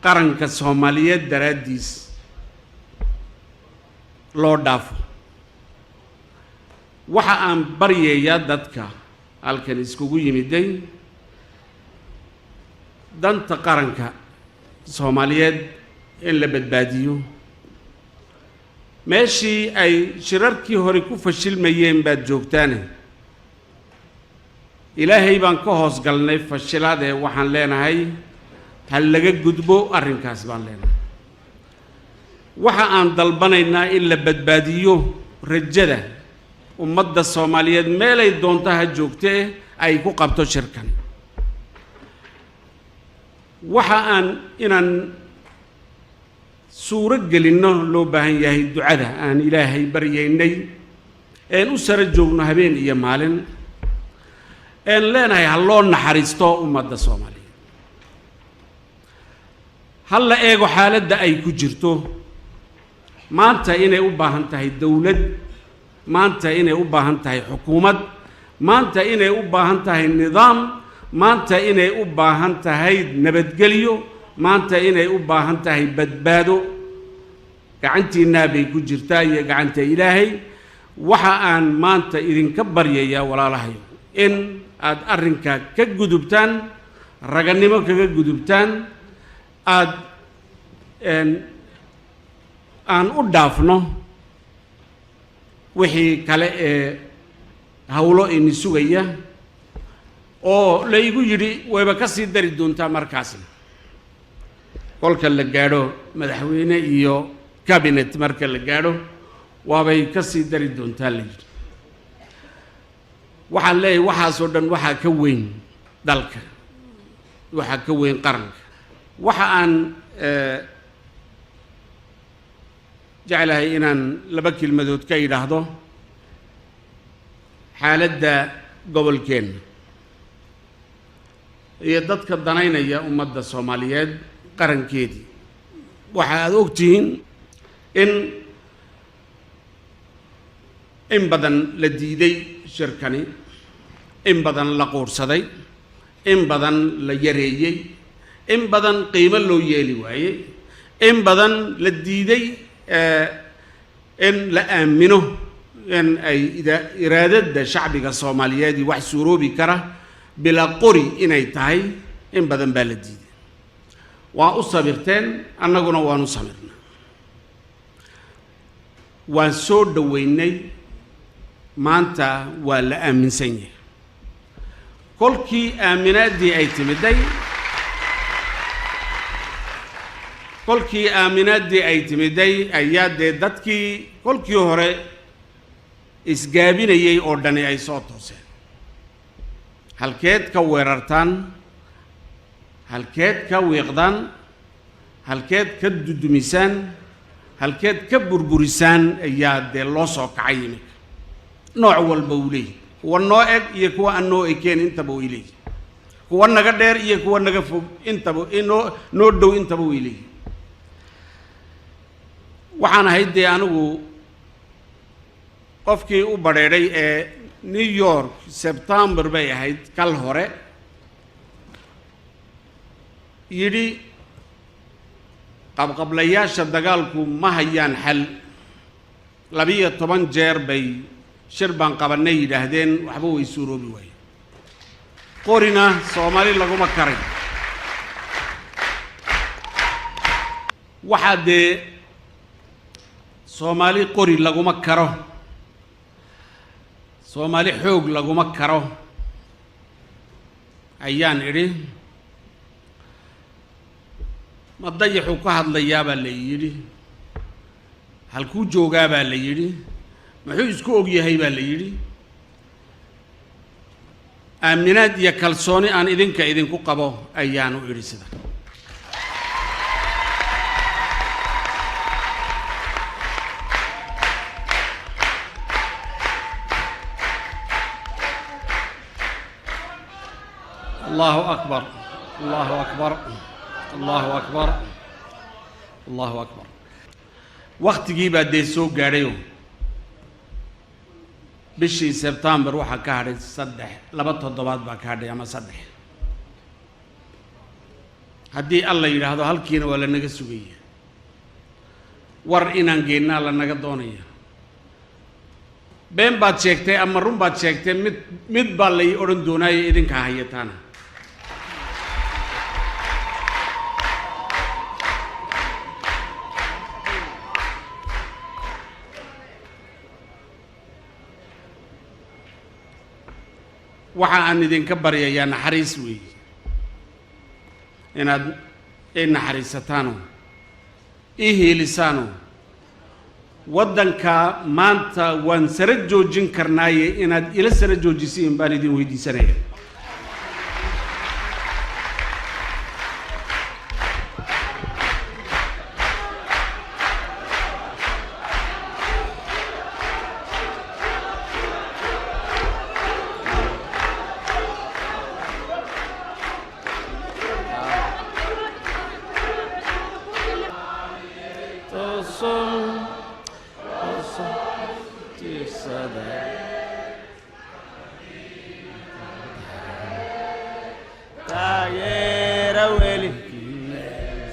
qaranka Soomaaliyeed daraaddiis loo dhaafo. Waxa aan baryayaa dadka halkan iskugu yimiday, danta qaranka Soomaaliyeed in la badbaadiyo. Meeshii ay shirarkii hore ku fashilmayeen baad joogtaane. Ilaahay baan ka hoos galnay fashilaadee. Waxaan leenahay ha laga gudbo arrinkaas baan leenahay. Waxa aan dalbanaynaa in la badbaadiyo rajada ummadda Soomaaliyeed, meelay doonta ha joogtee, ay ku qabto shirkan. Waxa aan inaan suuro gelinno loo baahan yahay ducada aan Ilaahay baryaynay een u sara joogno habeen iyo maalin, een leenahay ha loo naxariisto ummadda Soomaaliyeed, ha la eego xaaladda ay ku jirto maanta, inay u baahan tahay dowlad maanta, inay u baahan tahay xukuumad maanta, inay u baahan tahay nidaam maanta, inay u baahan tahay nabadgelyo maanta, inay u baahan tahay badbaado. Gacantiinnaa bay ku jirtaa iyo gacanta Ilaahay. Waxa aan maanta idinka baryayaa, walaalahayo, in aad arrinkaa ka gudubtaan, raganimo kaga gudubtaan, aad aan u dhaafno wixii kale ee hawlo ini sugaya oo la igu yidhi wayba ka sii dari doontaa markaasna kolka la gaadho madaxweyne iyo cabinet, marka la gaadho waabay ka sii dari doontaa la yidhi. Waxaan leeyahay waxaasoo dhan waxaa ka weyn dalka, waxaa ka weyn qaranka. Waxa aan jeclahay inaan laba kelmadood ka idhaahdo xaaladda gobolkeenna iyo dadka danaynaya ummadda Soomaaliyeed qarankeedii. Waxa aad og tihiin in badan la diiday shirkani, in badan la quursaday, in badan la yareeyey, in badan qiimo loo yeeli waayey, in badan la diiday in la aamino in ay iraadada shacbiga Soomaaliyeed wax suuroobi kara bilaa qori inay tahay. In badan baa la diiday. Waa u sabirteen, annaguna waan u sabirnaa, waan soo dhoweynay. Maanta waa la aaminsan yahay. Kolkii aaminaaddii ay timiday, kolkii aaminaaddii ay timiday, ayaa dee dadkii kolkii hore isgaabinayay oo dhani ay soo tooseen. Halkeed ka weerartaan, halkeed ka wiiqdaan, halkeed ka dudumisaan, halkeed ka burburisaan ayaa dee loo soo kacay. Iminka nooc walba uu leeyahy, kuwa noo eg iyo kuwa aan noo ekeen intaba way leeyihin, kuwa naga dheer iyo kuwa naga fog intaba, noo dhow intaba way leeyihin. Waxaan ahayd dee anigu qofkii u badheedhay ee New York, Sebtembar bay ahayd kal hore, yidhi qabqablayaasha dagaalku ma hayaan xal. 12 jeer bay shir baan qabannay yidhaahdeen, waxba way suuroobi waayeen, qorina Soomaali laguma karin. Waxaa dee Soomaali qori laguma karo, Soomaali xoog laguma karo ayaan idhi. Ma dayaxuu ka hadlayaa baa la yidhi, halkuu joogaa baa la yidhi, muxuu isku og yahay baa la yidhi. Aaminaad iyo kalsooni aan idinka idinku qabo ayaanu idhi sida. Allahu akbar, Allahu akbar, Allahu akbar, Allahu akbar. Wakhtigii baa dee soo gaadhayo. Bishii Sebtembar waxaa ka hadhay 3, 2 toddobaad baa ka hadhay ama 3, haddii Alla yidhaahdo. Halkiina waa lanaga sugaya, war inaan geennaa lanaga doonaya. Been baad sheegtay ama run baad sheegtay, mid mid baa lay odhan doonaayo, idinkaa hayataana. Waxa aan idinka baryayaa naxariis weeye, inaad i naxariisataano, ii hiilisaano. Waddanka maanta waan sara joojin karnaaye, inaad ila sara joojisiin baan idin weydiisanaya. Taageera weli.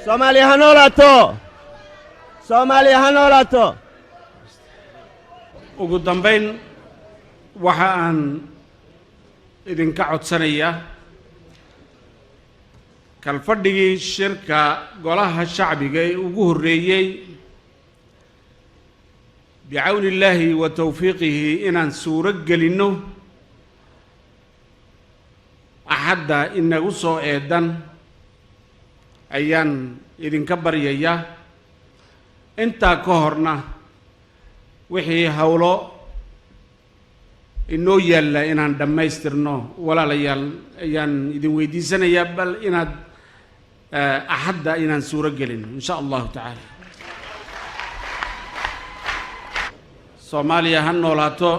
Soomaaliya ha noolaato! Soomaaliya ha noolaato! Ugu dambayn, waxa aan idinka codsanayaa kalfadhigii shirka golaha shacbiga ee ugu horreeyey, bicawni illaahi wa tawfiiqihi, inaan suuro gelinno Axadda inagu soo eedan ayaan idinka baryayaa. Intaa ka horna wixii howlo inoo yaalla inaan dhammaystirno, walaalayaal, ayaan idin weydiisanayaa, bal inaad Axadda inaan suuro gelino, in sha Allahu tacaala. Soomaaliya ha noolaato!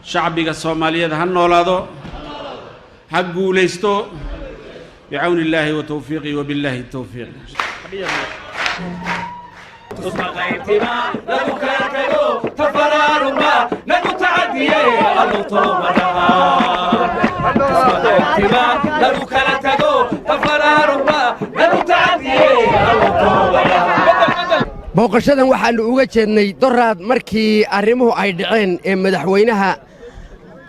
Shacbiga Soomaaliyeed ha noolaado, ha guulaysto, bicawni illaahi wa tawfiiqihi, wabillahi towfiiq. Lagu kala tago tafaraaruqa nagu tacadiyey, Allow toobadaha. Lagu kala tago tafaraaruqa nagu tacadiyey, Allow toobadaha. Booqashadan waxaannu uga jeednay doraad markii arrimuhu ay dhaceen ee madaxweynaha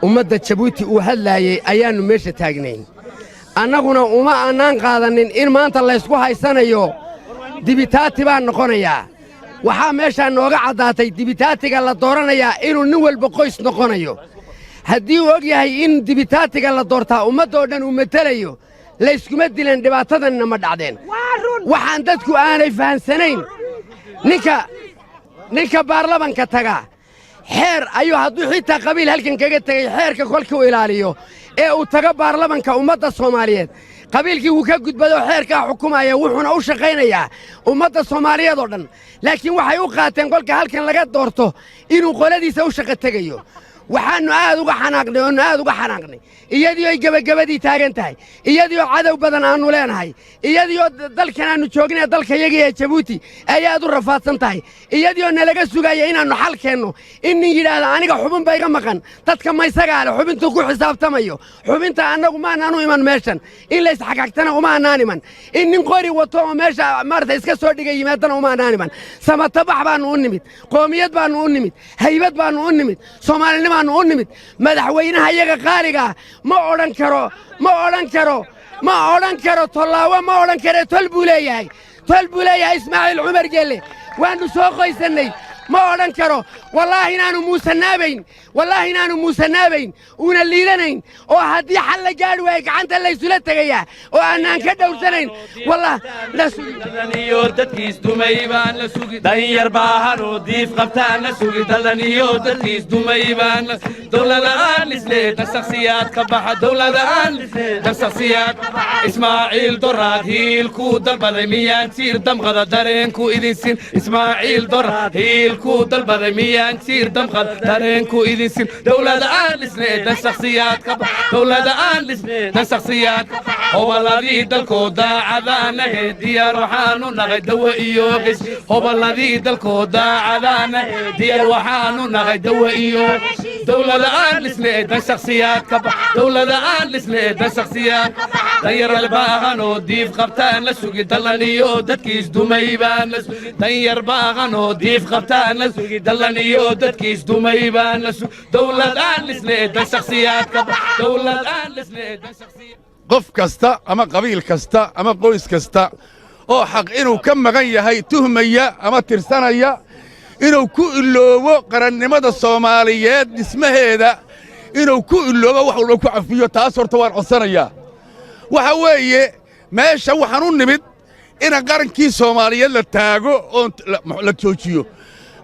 ummadda Jabuuti uu hadlaayey ayaannu meesha taagnayn. Annaguna uma aanaan qaadanin in maanta laysku haysanayo dibitaati baan noqonayaa. Waxaa meeshaa nooga caddaatay dibitaatiga la dooranayaa inuu nin walba qoys noqonayo. Haddii uu og yahay in dibitaatiga la doortaa ummaddoo dhan uu metelayo, layskuma dilan, dhibaatadanna ma dhacdeen. Waxaan dadku aanay fahamsanayn, ninka baarlamanka taga xeer ayuu, hadduu xitaa qabiil halkan kaga tegey, xeerka kolkuu ilaaliyo ee uu tago baarlamanka ummadda Soomaaliyeed, qabiilkii wuu ka gudbadoo xeerkaa xukumaya, wuxuuna u shaqaynayaa ummadda Soomaaliyeed oo dhan. Laakiin waxay u qaateen kolka halkan laga doorto inuu qoladiisa u shaqo tegayo. Waxaannu aad uga xanaaqnay oonu aad uga xanaaqnay, iyadii oy gebagabadii taagan tahay, iyadii oo cadow badan aannu leenahay, iyadii oo dalkan aannu joognay, dalka yagii ee Jabuuti, ay aad u rafaadsan tahay, iyadii oo nalaga sugaya inaannu xal keenno, in nin yidhaahda aniga xubin ba iga maqan. Dadka ma isagaa leh xubintuu ku xisaabtamayo? Xubinta annagu maanaanu iman meeshan, in la isxagagtana uma annaan iman, in nin qori wato oo meesha maarata iska soo dhigay yimaadana uma annaan iman. Samatabax baannu u nimid, qoomiyad baannu u nimid, haybad baannu u nimid, soomaalinimaannu u nimid. Madaxweynaha iyaga qaaligaa ma odhan karo, ma odhan karo, ma odhan karo tollaawo, ma odhan kare. Tol buu leeyahay, tol buu leeyahay Ismaaciil Cumar Gelle. Waannu soo qoysannay. Ma odhan karo. Wallaahi inaanu muusanaabayn, wallaahi inaanu muusanaabayn, uuna liidanayn, oo haddii xal la gaadhi waayo gacanta laysula tegayaa oo aanaan ka dhowrsanayn. Wallah la sugi iyo dadkiis dumay baan la sugi, danyar baahanoo diif qabtaan la sugi, dadan iyo dadkiis dumay baan la. Dowlada aan dhisneed dan shakhsiyaad ka baxa, dowlada aan dan shakhsiyaad. Ismaaciil Doraad hiilkuu dalbaday miyaan jiir damqada dareenku idin sin? Ismaaciil Doraad hiilkuu dalbaday miyaan jiir damqada dareenku idin sin? Dowlada aan dhisneed dan shakhsiyaad ka baxa, dowlada aan dhisneed dan shakhsiyaad. Hoballadii dalkoo daacadaanahe, diyaar waxaanu nahay dawa iyo heshiis. Hoballadii dalkoo daacadaanahe, diyaar waxaanu nahay dawa iyo dowlada aan dhisne, dan shakhsiyaad ka bax. Dowlada aan dhisne, dan shakhsiyaad. Danyar baahan oo diif qabtaan la sugi, dalan iyo dadkiis dumay baan la sugi. Danyar baahan oo diif qabtaan la sugi, dalan iyo dadkiis dumay baan la sugi. Dowlad aan dhisne, dan shakhsiyaad ka bax. Dowlad aan dhisne, dan shakhsiyaad. Qof kasta ama qabiil kasta ama qoys kasta oo xaq inuu ka maqan yahay tuhmaya ama tirsanaya, inuu ku iloobo qarannimada Soomaaliyeed dhismaheeda, inuu ku iloobo, wax walba ku cafiyo, taas horta waan codsanayaa. Waxa weeye, meesha waxaan u nimid ina qarankii Soomaaliyeed la taago oo la joojiyo.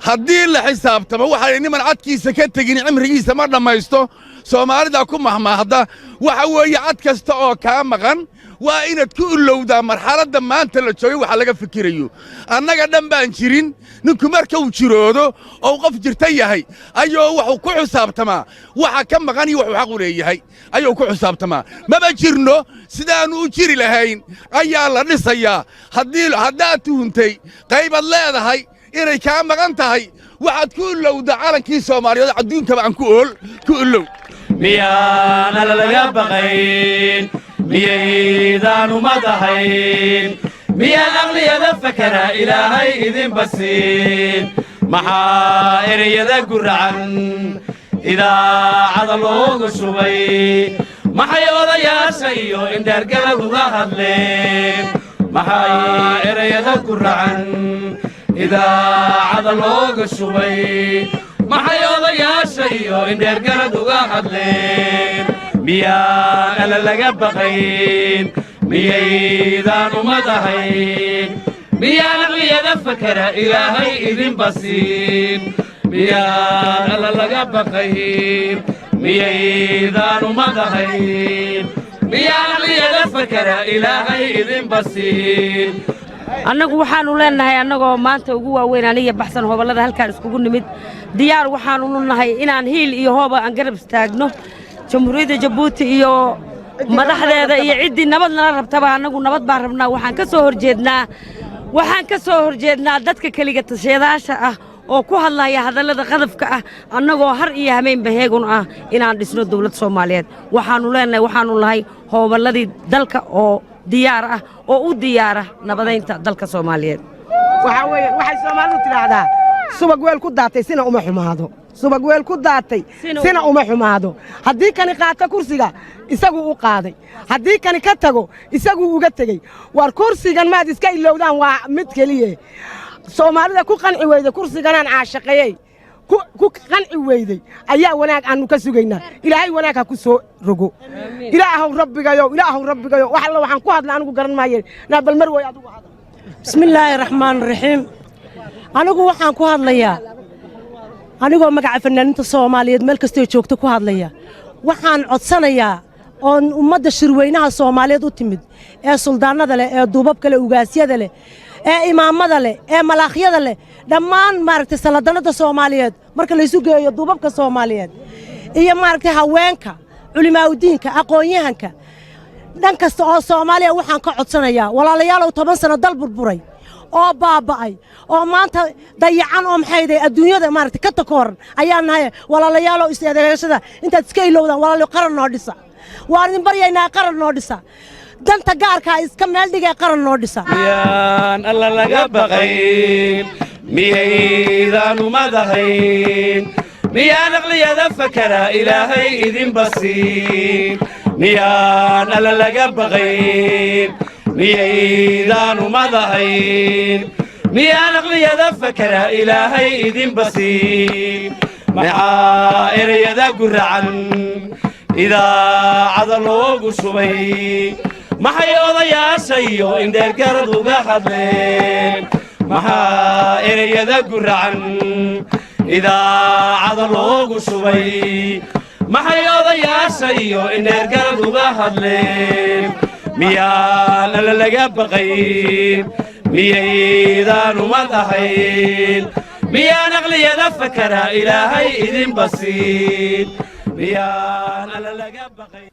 Haddii la xisaabtamo, waxaa niman cadkiisa ka tegin cimrigiisa ma dhammaysto, Soomaalida ku mahmaahda. Waxa weeye, cad kasta oo kaa maqan waa inaad ku ilowdaa marxaladda maanta la joogay waxa laga fikirayo. Annaga dhan baan jirin. Ninku marka uu jiroodo oo qof jirta yahay ayuu wuxuu ku xisaabtamaa waxa ka maqan iyo wuxuu xaq u leeyahay ayuu ku xisaabtamaa. Maba jirno, sidaannu u jiri lahayn ayaa la dhisayaa. Haddii haddaad tuhuntay qaybaad leedahay inay kaa maqan tahay, waxaad ku ilowdaa calankii Soomaaliyeed adduunkaba aan ku ool ku ilow. Miyaana lalaga baqayn? Miyaydaan umadahayn? Miyaan aqliyada fakara Ilaahay idinba siin? Maxaa ereyada guracan idaacada loogu shubay? Maxay odayaasha iyo indheergalad uga hadleen? Maxay ereyada guracan idaacada looga shubay? Maxay odayaasha iyo indheergalad uga hadleen? Miyaan alla laga baqayn? Miyaydaan umadahayn? Miyaan aqliyada fakara Ilaahay idinba siin? Miyaan alla laga baqayn? Miyaydaan umadahayn? Miyaan aqliyada fakara Ilaahay idinba siin? Annagu waxaannu leennahay, annagoo maanta ugu waaweyn aniga baxsan hoballada halkaan iskugu nimid, diyaar waxaannu nahay inaan hiil iyo hooba aan garab istaagno Jamhuuriyadda Jabuuti iyo madaxdeeda iyo ciddii nabad nala rabtaba. Annagu nabad baan rabnaa. Waxaan ka soo horjeednaa dadka keliga tasheedaasha ah oo ku hadlaya hadallada qadafka ah. Annagoo har iyo hameenba heegun ah inaan dhisno dawlad Soomaaliyeed, waxaannu leennahay, waxaannu nahay hooballadii dalka oo diyaar ah oo u diyaara nabadaynta dalka Soomaaliyeed. Waxaa weeye, waxay Soomaalidu tidhaahdaa, subag weel ku daatay sina uma xumaado. Subag weel ku daatay sina uma xumaado. Haddii kani qaato kursiga, isaguu u qaaday. Haddii kani ka tago, isaguu uga tegey. War kursigan maad iska ilowdaan? Waa mid keliye. Soomaalida ku qanci weyday kursiganaan caashaqeeyey, ku qanci weyday ayaa wanaag aannu ka sugaynaa. Ilaahay wanaag ha ku soo rogo. Ilaahow rabbigayo, Ilaahow rabbigayo. Wax alla waxaan ku hadla anigu garan maaye. Naa bal mar way adigu hadal. Bismillaahi raxmaan raxiim. Anigu waxaan ku hadlayaa anigoo magaca fanaaniinta Soomaaliyeed meel kastoo joogta ku hadlaya. Waxaan codsanayaa oon ummadda shirweynaha Soomaaliyeed u timid, ee suldaanada leh, ee duubabka leh, ugaasyada leh, ee imaamada leh, ee malaakhyada leh, dhammaan maaragtay saladanada Soomaaliyeed marka laysu geeyo, duubabka Soomaaliyeed iyo maaragtay haweenka, culimaa'udiinka, aqoon-yahanka, dhan kasta oo Soomaaliya, waxaan ka codsanayaa: walaalayaalow, 10 sano dal burburay oo baaba'ay oo maanta dayacan oo maxayday adduunyada maaragtay ka takooran ayaan nahay. Walaalayaalow, is eedeegashada intaad iska ilowdaan, walaalayo, qaran noo dhisa. Waan idin baryaynaa, qaran noo dhisa. Danta gaarkaa iska meel dhigee, qaran noo dhisa. Miyaan alla laga baqayn? Miyaydaan umadahayn? Miyaan aqliyada fakara Ilaahay idinba siin? Miyaan alla laga baqayn? Miyaydaan umadahayn? Miyaan aqliyada fakara Ilaahay idinba siin? Maxaa ereyada guracan idaacada loogu shubay? Maxay odayaasha iyo indheergarad uga hadleen? Maxaa ereyada guracan idaacada loogu shubay? Maxay odayaasha iyo indheergarad uga hadleen? Miyaan alla laga baqayn? Miyaydaan umad ahayn? Miyaan aqliyada fakara Ilaahay idinba siin? Miyaan alla laga baqayn?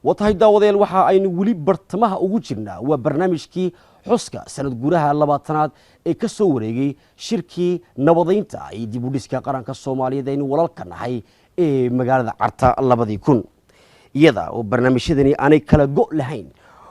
Waa tahay daawadayaal, waxa aynu weli bartamaha ugu jirnaa waa barnaamijkii xuska sanad guuraha 20aad ee ka soo wareegay shirkii nabadaynta iyo dib u dhiska qaranka Soomaaliyeed aynu walaalka nahay ee magaalada Carta 2000. Iyada oo barnaamijyadani aanay kala go' lahayn,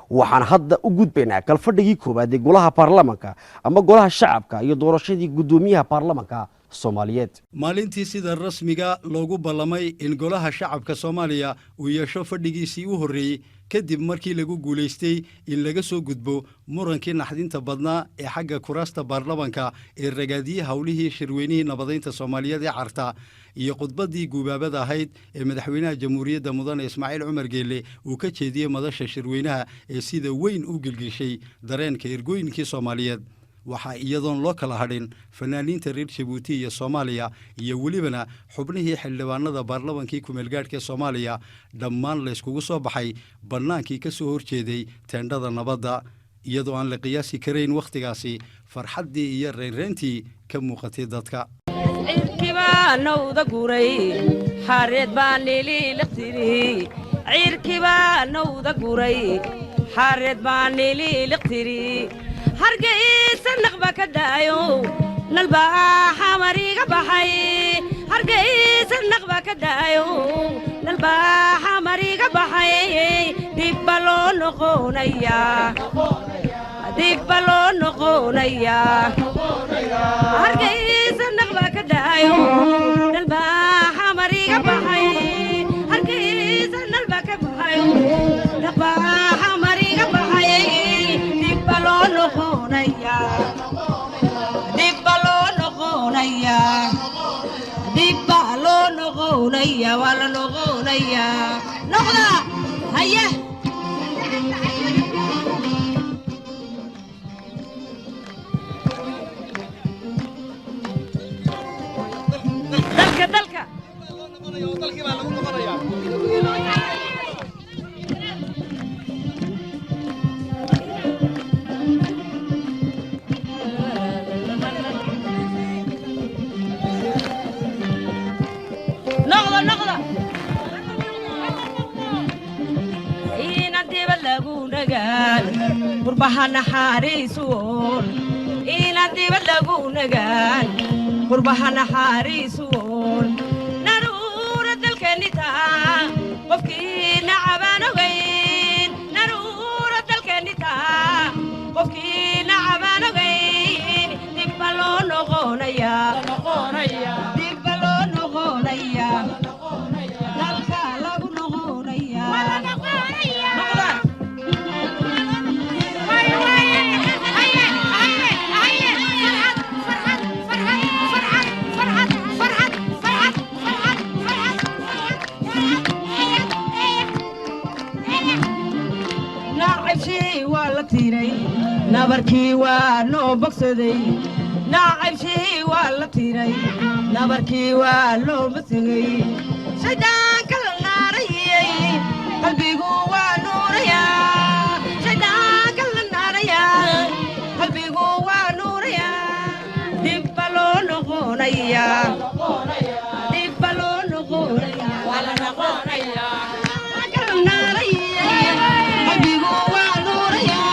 waxaan hadda u gudbaynaa kalfadhigii koowaad ee golaha baarlamanka ama golaha shacabka iyo doorashadii guddoomiyaha baarlamanka Soomaaliyeed. Maalintii sida rasmiga loogu ballamay in golaha shacabka Soomaaliya uu yeesho fadhigiisii u horreeyey kadib markii lagu guulaystay in laga soo gudbo murankii naxdinta badnaa ee xagga kuraasta baarlamanka ee ragaadiyey howlihii shirweynihii nabadaynta Soomaaliyeed ee Carta iyo khudbaddii guubaabada ahayd ee madaxweynaha jamhuuriyadda mudane Ismaaciil Cumar Geelle uu ka jeediyey madasha shirweynaha ee sida weyn u gilgishay dareenka ergooyinkii Soomaaliyeed, waxaa iyadoon loo kala hadhin fanaaniinta reer Jabuuti iyo Soomaaliya iyo welibana xubnihii xildhibaanada baarlamankii kumeelgaadhka Soomaaliya dhammaan layskugu soo baxay bannaankii ka soo horjeeday teendhada nabadda, iyadoo aan la qiyaasi karayn wakhtigaasi farxaddii iyo reynreyntii ka muuqatay dadka. Cirkii baa nowda guray, xareed baa nililiqtiri. Cirkii baa nowda guray, xareed baa nililiqtiri. Hargeysa naqba ka daayo, nalbaa xamariga baxay. Hargeysa naqba ka daayo, nalbaa xamariga baxay. Dibba loo noqonayaa, dibba loo noqonayaa. Hargeysa naqba ka daayo, nalbaa xamariga baxay. Hargeysa nalba ka baxayo, naqbaa xamariga baxay. Dibba loo noqonayaa, dibba loo noqonayaa, dibba loo noqonayaa, waa la noqonayaa. Noqda haye. Dalka, dalka. Noqda, noqda. Inan dibad lagu nagaan, qurbaha naxariisuun. Inan dibad lagu nagaan, qurbaha naxariisuun. Naruura dalkeeni taa, qofkii nacabaan ogayn. Naruura dalkeeni taa, qofkii nacabaan ogayn. Dibba loo noqonayaa, dibba loo noqonayaa, dalka lagu noqonayaa. Noqda. Nacabshii waa la tiray, nabarkii waa noo bogsaday. Nacabshii waa la tiray, nabarkii waa loo bogsaday. Shaydaanka la naarayey, qalbigu waa nuurayaa. Shaydaanka la naarayaa, qalbigu waa nuurayaa. Dibba loo noqonayaa, dibba loo noqonayaa, waa la noqonayaa. Qalbigu waa nuurayaa,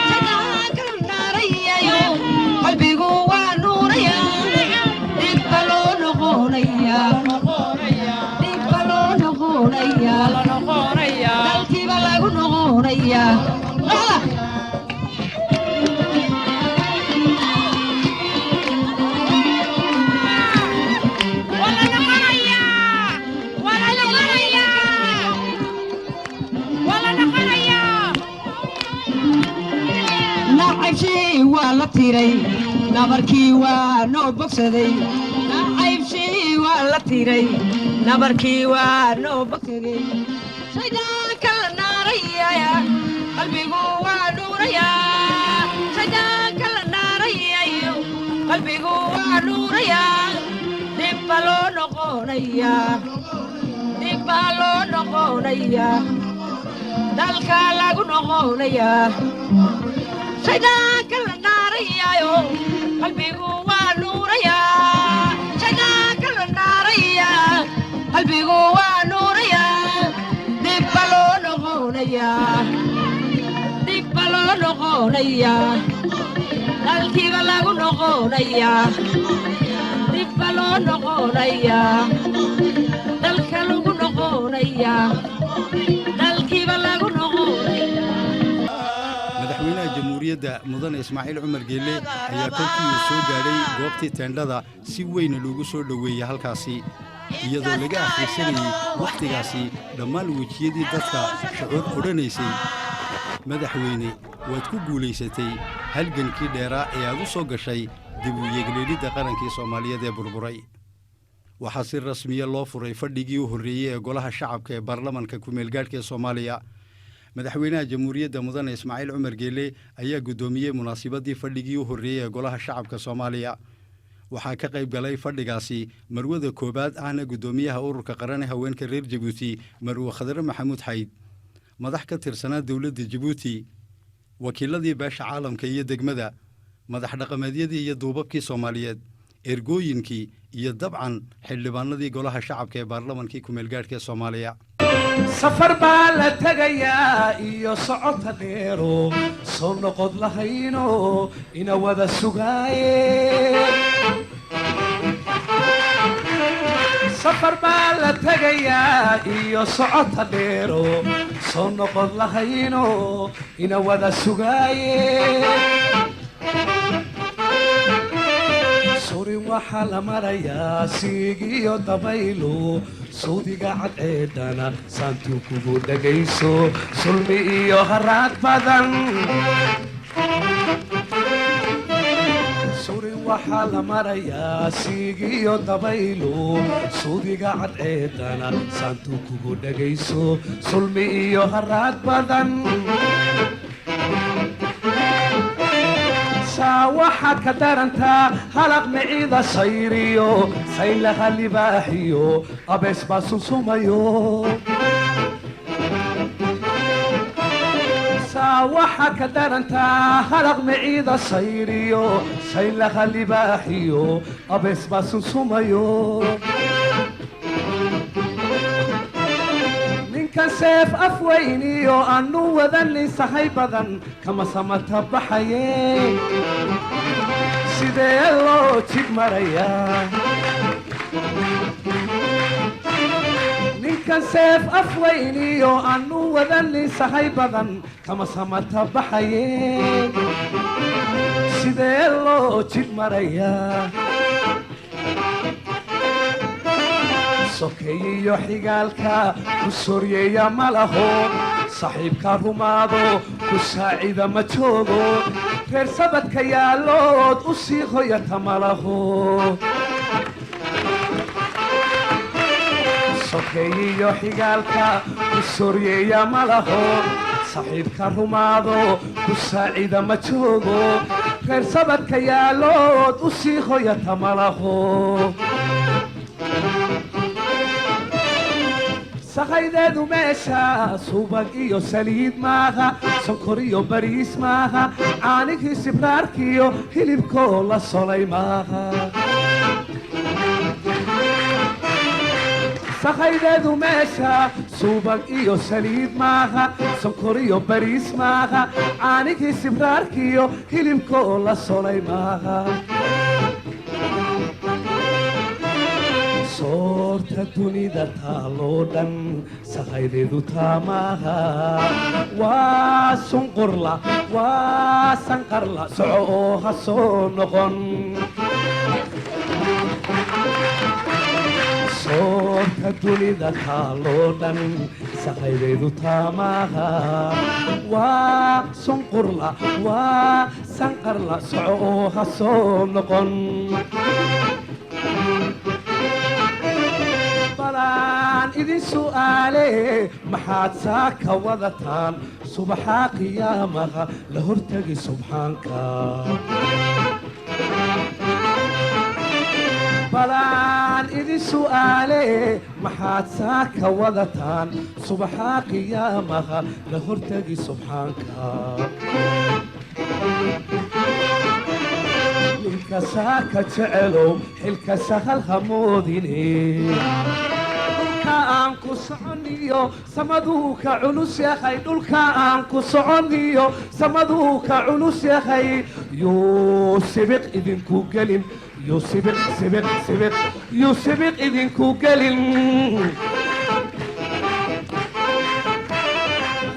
shaydaanka la naarayayo, qalbigu waa nuurayaa. Dibba loo noqonayaa, dibba loo noqonayaa, dalkiiba lagu noqonayaa. Noqda. Nacaybshii waa la tiray, nabarkii waa noo bogsaday. Nacaybshii waa la tiray, nabarkii waa noo bogsaday. Shaydaanka la naarayaya, qalbigu waa nuurayaa. Shaydaanka la naarayayo, qalbigu waa nuurayaa. Dibba loo noqonayaa, dibba loo noqonayaa, dalka lagu noqonayaa. Shaydaanka la naarayayo, qalbigu waa nuurayaa. Shaydaanka la naarayaa, qalbigu waa nuurayaa. Dibba loo Noqonayaa, dibba loo noqonayaa, dalkiiba lagu noqonayaa, dibba loo noqonayaa, dalka lagu noqonayaa, dalkiiba lagu noqonayaa. Madaxweynaha Jamhuuriyadda Mudane Ismaaciil Cumar Geelle ayaa kolkii uu soo gaadhay goobtii teendhada si weyn loogu soo dhoweeyey halkaasi, iyadoo laga akhrisanayey wakhtigaasi dhammaan wejiyadii dadka shucuur odhanaysay: "Madaxweyne, waad ku guulaysatay halgankii dheeraa ee aad u soo gashay dib u yeegleelidda qarankii Soomaaliyeed ee burburay." Waxaa si rasmiya loo furay fadhigii u horreeyey ee Golaha Shacabka ee Baarlamanka Kumeelgaadhka ee Soomaaliya. Madaxweynaha Jamhuuriyadda Mudane Ismaaciil Cumar Geelle ayaa guddoomiyey munaasibadii fadhigii u horreeyey ee Golaha Shacabka Soomaaliya. Waxaa ka qayb galay fadhigaasi marwada koowaad ahna guddoomiyaha Ururka Qaran Haweenka reer Jabuuti, Marwe Khadre Maxamuud Xayd, madax ka tirsanaa dowladda Jabuuti, wakiiladii beesha caalamka iyo degmada, madax dhaqameedyadii iyo duubabkii Soomaaliyeed, ergooyinkii iyo dabcan xildhibaanadii Golaha Shacabka ee Baarlamankii Kumeelgaadhka ee Soomaaliya. Safar baa la tegayaa iyo socota dheero, soo noqod lahayno ina wada sugaaye. Safar baa la tegayaa iyo socota dheero, soo noqod lahayno ina wada sugaaye. Surin waxaa la marayaa siigiyo dabaylo, suudiga cadceedana saantuu kugu dhegayso, sulmi iyo haraad badan. Surin waxaa la marayaa siigiyo dabaylo, suudiga cadceedana saantuu kugu dhegayso, sulmi iyo haraad badan. Saa waxaad ka darantaa halaq miciida sayriyo, saylaha libaaxiyo abees baa sunsumayo. Saa waxaad ka darantaa halaq miciida sayriyo, saylaha libaaxiyo abees baa sunsumayo. Ninkan seef afweyniyo anu wadanin sahay badan kama samata baxaye, sidee loo jig marayaa? Ninkan seef afweyniyo anu wadanin sahay badan kama samata baxaye, sidee loo jig marayaa? Sokeeyiyo xigaalka ku soryeeya ma laho, saxiibka rumaado ku saacida ma joogo, reer sabadka yaallood u sii hoyata ma laho. Sokeeyiyo xigaalka ku soryeeya ma laho, saxiibka rumaado ku saacida ma joogo, reer sabadka yaallood u sii hoyata ma laho. Sahaydeedu meesha subag iyo saliid maaha, sonkor iyo bariis maaha, caanihii sibraarkiyo hilibkoo la solay maaha. Sahaydeedu meesha subag iyo saliid maaha, sonkor iyo bariis maaha, caanihii sibraarkiyo hilibkoo la solay maaha. Soorta dunida taaloo dhan sahaydeedu taa maaha, waa sunqurla, waa sanqarla, soco oo ha soo noqon. Soorta dunida taaloo dhan sahaydeedu taa maaha, waa sunqurla, waa sanqarla, soco oo ha soo noqon. Balaan idin su'aale, maxaad saa ka wadataan subaxaa qiyaamaha la hortegi subxaanka? Balaan idin su'aale, maxaad saa ka wadataan subaxaa qiyaamaha la hortegi subxaanka? Ninka saaka jecelow xilka sahal hamoodine, dhulka Aan ku soconiyo samaduu ka culus yahay, dhulka aan ku soconiyo samaduu ka culus yahay. Yuu sibiq idinku gelin, yuu sibiq sibiq sibiq, yuu sibiq idinku gelin.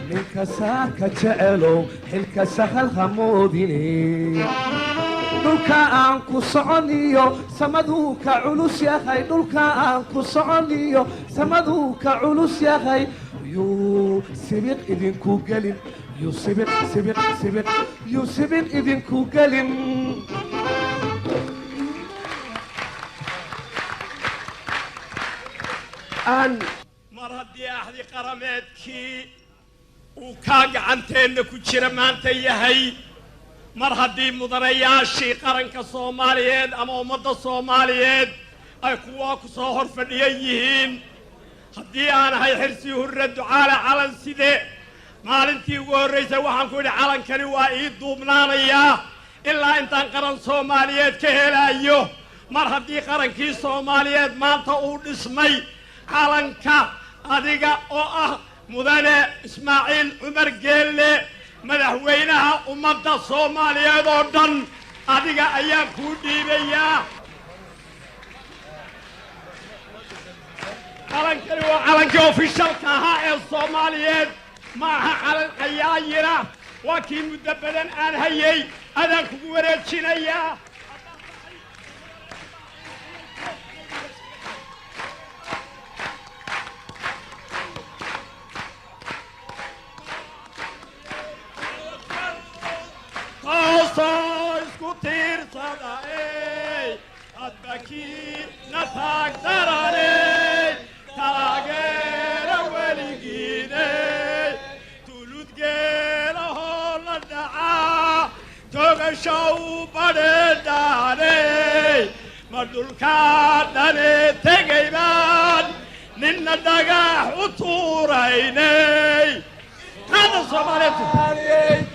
Ninka saaka jecelow xilka sahal hamoodine. Dhulka aan ku soconiyo samaduu ka culus yahay, dhulka aan ku soconiyo samaduu ka culus yahay. Yuu sibiq idinku gelin, yuu sibiq sibiq sibiq, yuu sibiq idinku gelin. Mar haddii axdi qarameedkii uu kaa gacanteenna ku jira maanta yahay, mar haddii mudanayaashii qaranka Soomaaliyeed ama ummadda Soomaaliyeed ay kuwaa ku soo hor fadhiyan yihiin, haddii aan ahay Xirsi Hurre Ducaale Calan Side, maalintii ugu horraysay waxaan ku yidhi calankani waa ii duubnaanayaa ilaa intaan qaran Soomaaliyeed ka helaayo. Mar haddii qarankii Soomaaliyeed maanta uu dhismay, calanka adiga oo ah mudane Ismaaciil Cumar Geelle, madaxweynaha ummadda Soomaaliyeed oo dhan, adiga ayaan kuu dhiibayaa. Calankani waa calankii ofishalka ahaa ee Soomaaliyeed, ma aha calan cayaayira. Waa kii muddo badan aan hayay, adaan kugu wareejinayaa. Toosoo isku tiirsada ey, hadba kiina taag daraney, taageera weligiiney. Tuludgeelahoo la dhacaa togashow badheedhaaney, ma dhulkaa dhane tegay baan ninna dhagax u tuuraynay. Qaada Soomaaliyeed.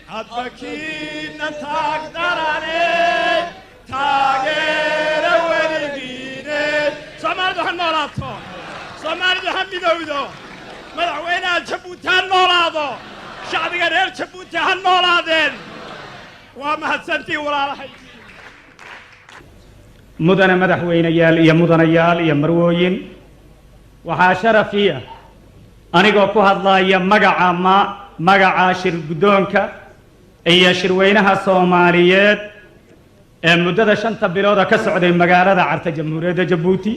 Hadba kiina taag daraney, taageera weligiiney. Soomaalidu ha noolaato, Soomaalidu ha midowdo, madaxweynaha Jabuuti ha noolaado, shacbiga reer Jabuuti ha noolaadeen. Waa mahadsantii walaalahay. Mudane madaxweyneyaal iyo mudanayaal iyo marwooyin, waxaa sharafii ah anigoo ku hadlaya magaca ma magaca shir guddoonka iyo shirweynaha Soomaaliyeed ee muddada 5ta bilooda ka socday magaalada Carta, Jamhuuriyadda Jabuuti,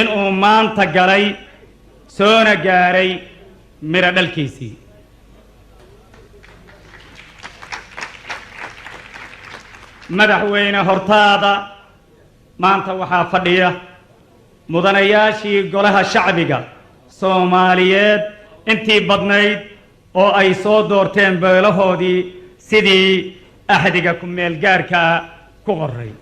inuu maanta galay soona gaaray midho dhalkiisii. Madaxweyne, hortaada maanta waxaa fadhiya mudanayaashii golaha shacbiga Soomaaliyeed intii badnayd oo ay soo doorteen beelahoodii sidii axdiga ku-meel gaarkaa ku qoray.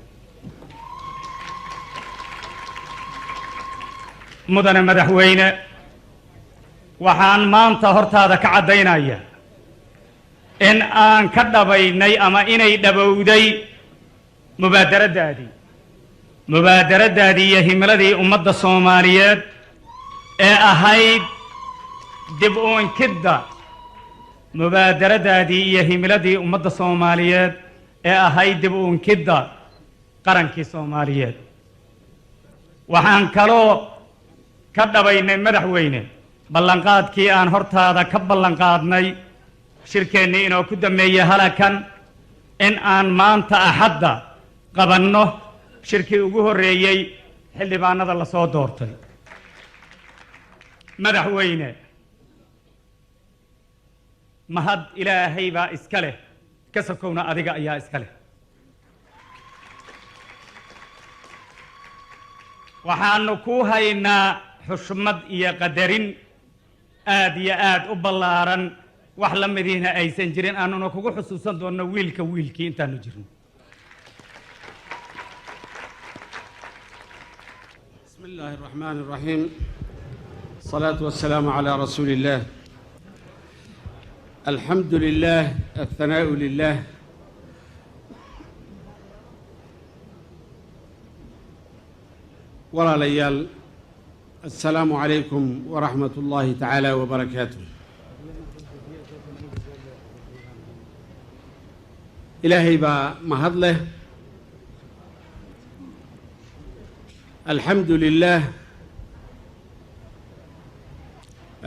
Mudane madaxweyne, waxaan maanta hortaada ka caddaynaya in aan ka dhabaynay ama inay dhabowday mubaadaradaadii iyo himiladii ummadda Soomaaliyeed ee ahayd dib u inkidda, mubaadaradaadii iyo himiladii ummadda Soomaaliyeed ee ahayd dib u inkidda qarankii Soomaaliyeed. Waxaan kaloo ka dhabaynay, madaxweyne, ballanqaadkii aan hortaada ka ballanqaadnay shirkeennii inoo ku dammeeyey halakan, in aan maanta Axadda qabanno shirkii ugu horreeyey xildhibaanada lasoo doortay. Madaxweyne, mahad Ilaahay baa iska leh, ka sokowna adiga ayaa iska leh. Waxaanu ku haynaa xushmad iyo qadarin aad iyo aad u ballaaran, wax la midiina aysan jirin, aanuna kugu xusuusan doonno wiilka wiilkii intaanu jirno. بسم الله الرحمن الرحيم، الصلاة والسلام على رسول الله. الحمد لله، الثناء لله. Walaalayaal, assalaamu calaykum waraxmat ullaahi tacaala wabarakaatuh. Ilaahay baa mahad leh. Alxamdu lilah,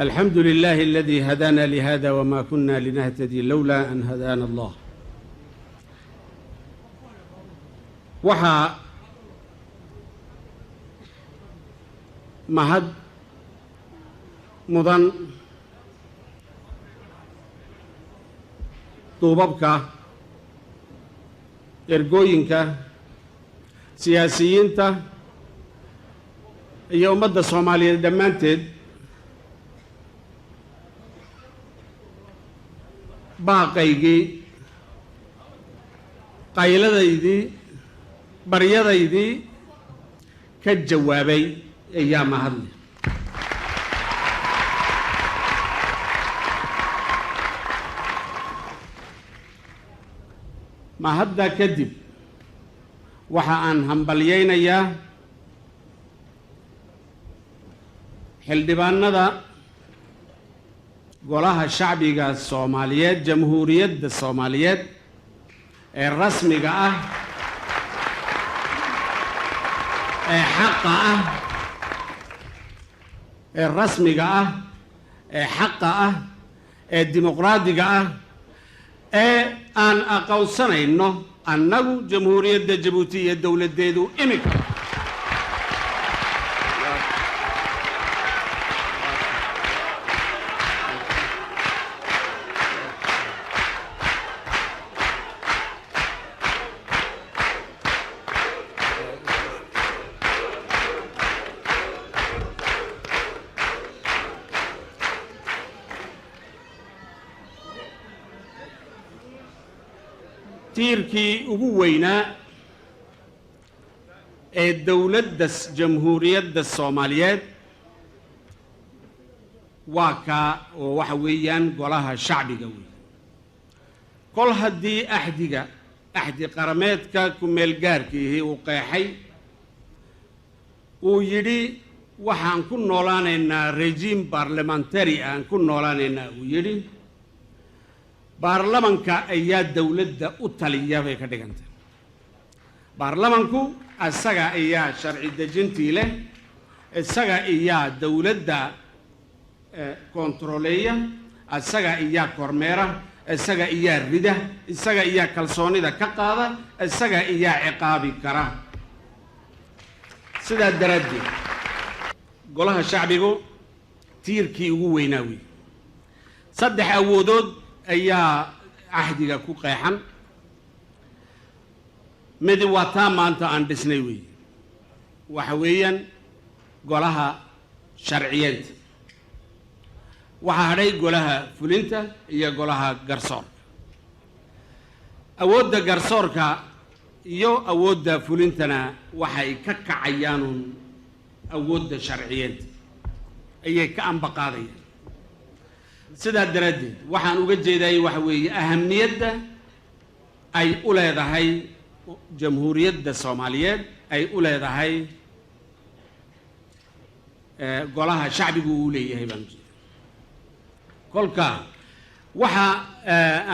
alxamdu lilahi aladi hadana lihada wma kuna linahtadi lowla an hadana Allah. Waxaa mahad mudan duubabka, ergooyinka, siyaasiyiinta iyo ummadda Soomaaliyeed dhammaanteed baaqaygii, qayladaydii, baryadaydii ka jawaabay ayaa mahadle. Mahadda kadib, waxa aan hambalyaynayaa xildhibaanada Golaha Shacbiga Soomaaliyeed, Jamhuuriyadda Soomaaliyeed ee rasmiga ah, ee xaqa ah, ee rasmiga ah, ee xaqa ah, ee dimuqraadiga ah, ee aan aqoonsanayno annagu Jamhuuriyadda Jabuuti iyo dowladdeedu iminka. Tiirkii ugu weynaa ee dowladda Jamhuuriyadda Soomaaliyeed waa kaa, oo waxa weeyaan Golaha Shacbiga weeye. Kol haddii axdiga, axdi qarameedka ku-meelgaarkiihii uu qeexay, uu yidhi waxaan ku noolaanaynaa regime parliamentary aan ku noolaanaynaa, uu yidhi baarlamanka ayaa dowladda u taliya bay ka dhigantay. Baarlamanku isaga ayaa sharci dejintii leh, isaga ayaa dowladda kontaroleeya, isaga ayaa kormeera, isaga ayaa rida, isaga ayaa kalsoonida ka qaada, isaga ayaa ciqaabi kara. Sidaa daraaddeed Golaha Shacbigu tiirkii ugu weynaa wey. Saddex awoodood ayaa cahdiga ku qeexan. Midi waa taa maanta aan dhisnay weeye, waxa weeyaan golaha sharciyeenta. Waxaa hadhay golaha fulinta iyo golaha garsoorka. Awoodda garsoorka iyo awoodda fulintana waxay ka kacayaanuun awoodda sharciyeenta ayay ka ambaqaadayaan. Sidaa daraaddeed waxaan uga jeedayay waxa weeye ahamiyadda ay u leedahay Jamhuuriyadda Soomaaliyeed, ay u leedahay Golaha Shacbigu uu leeyahay baan ujeeda. Kolka waxa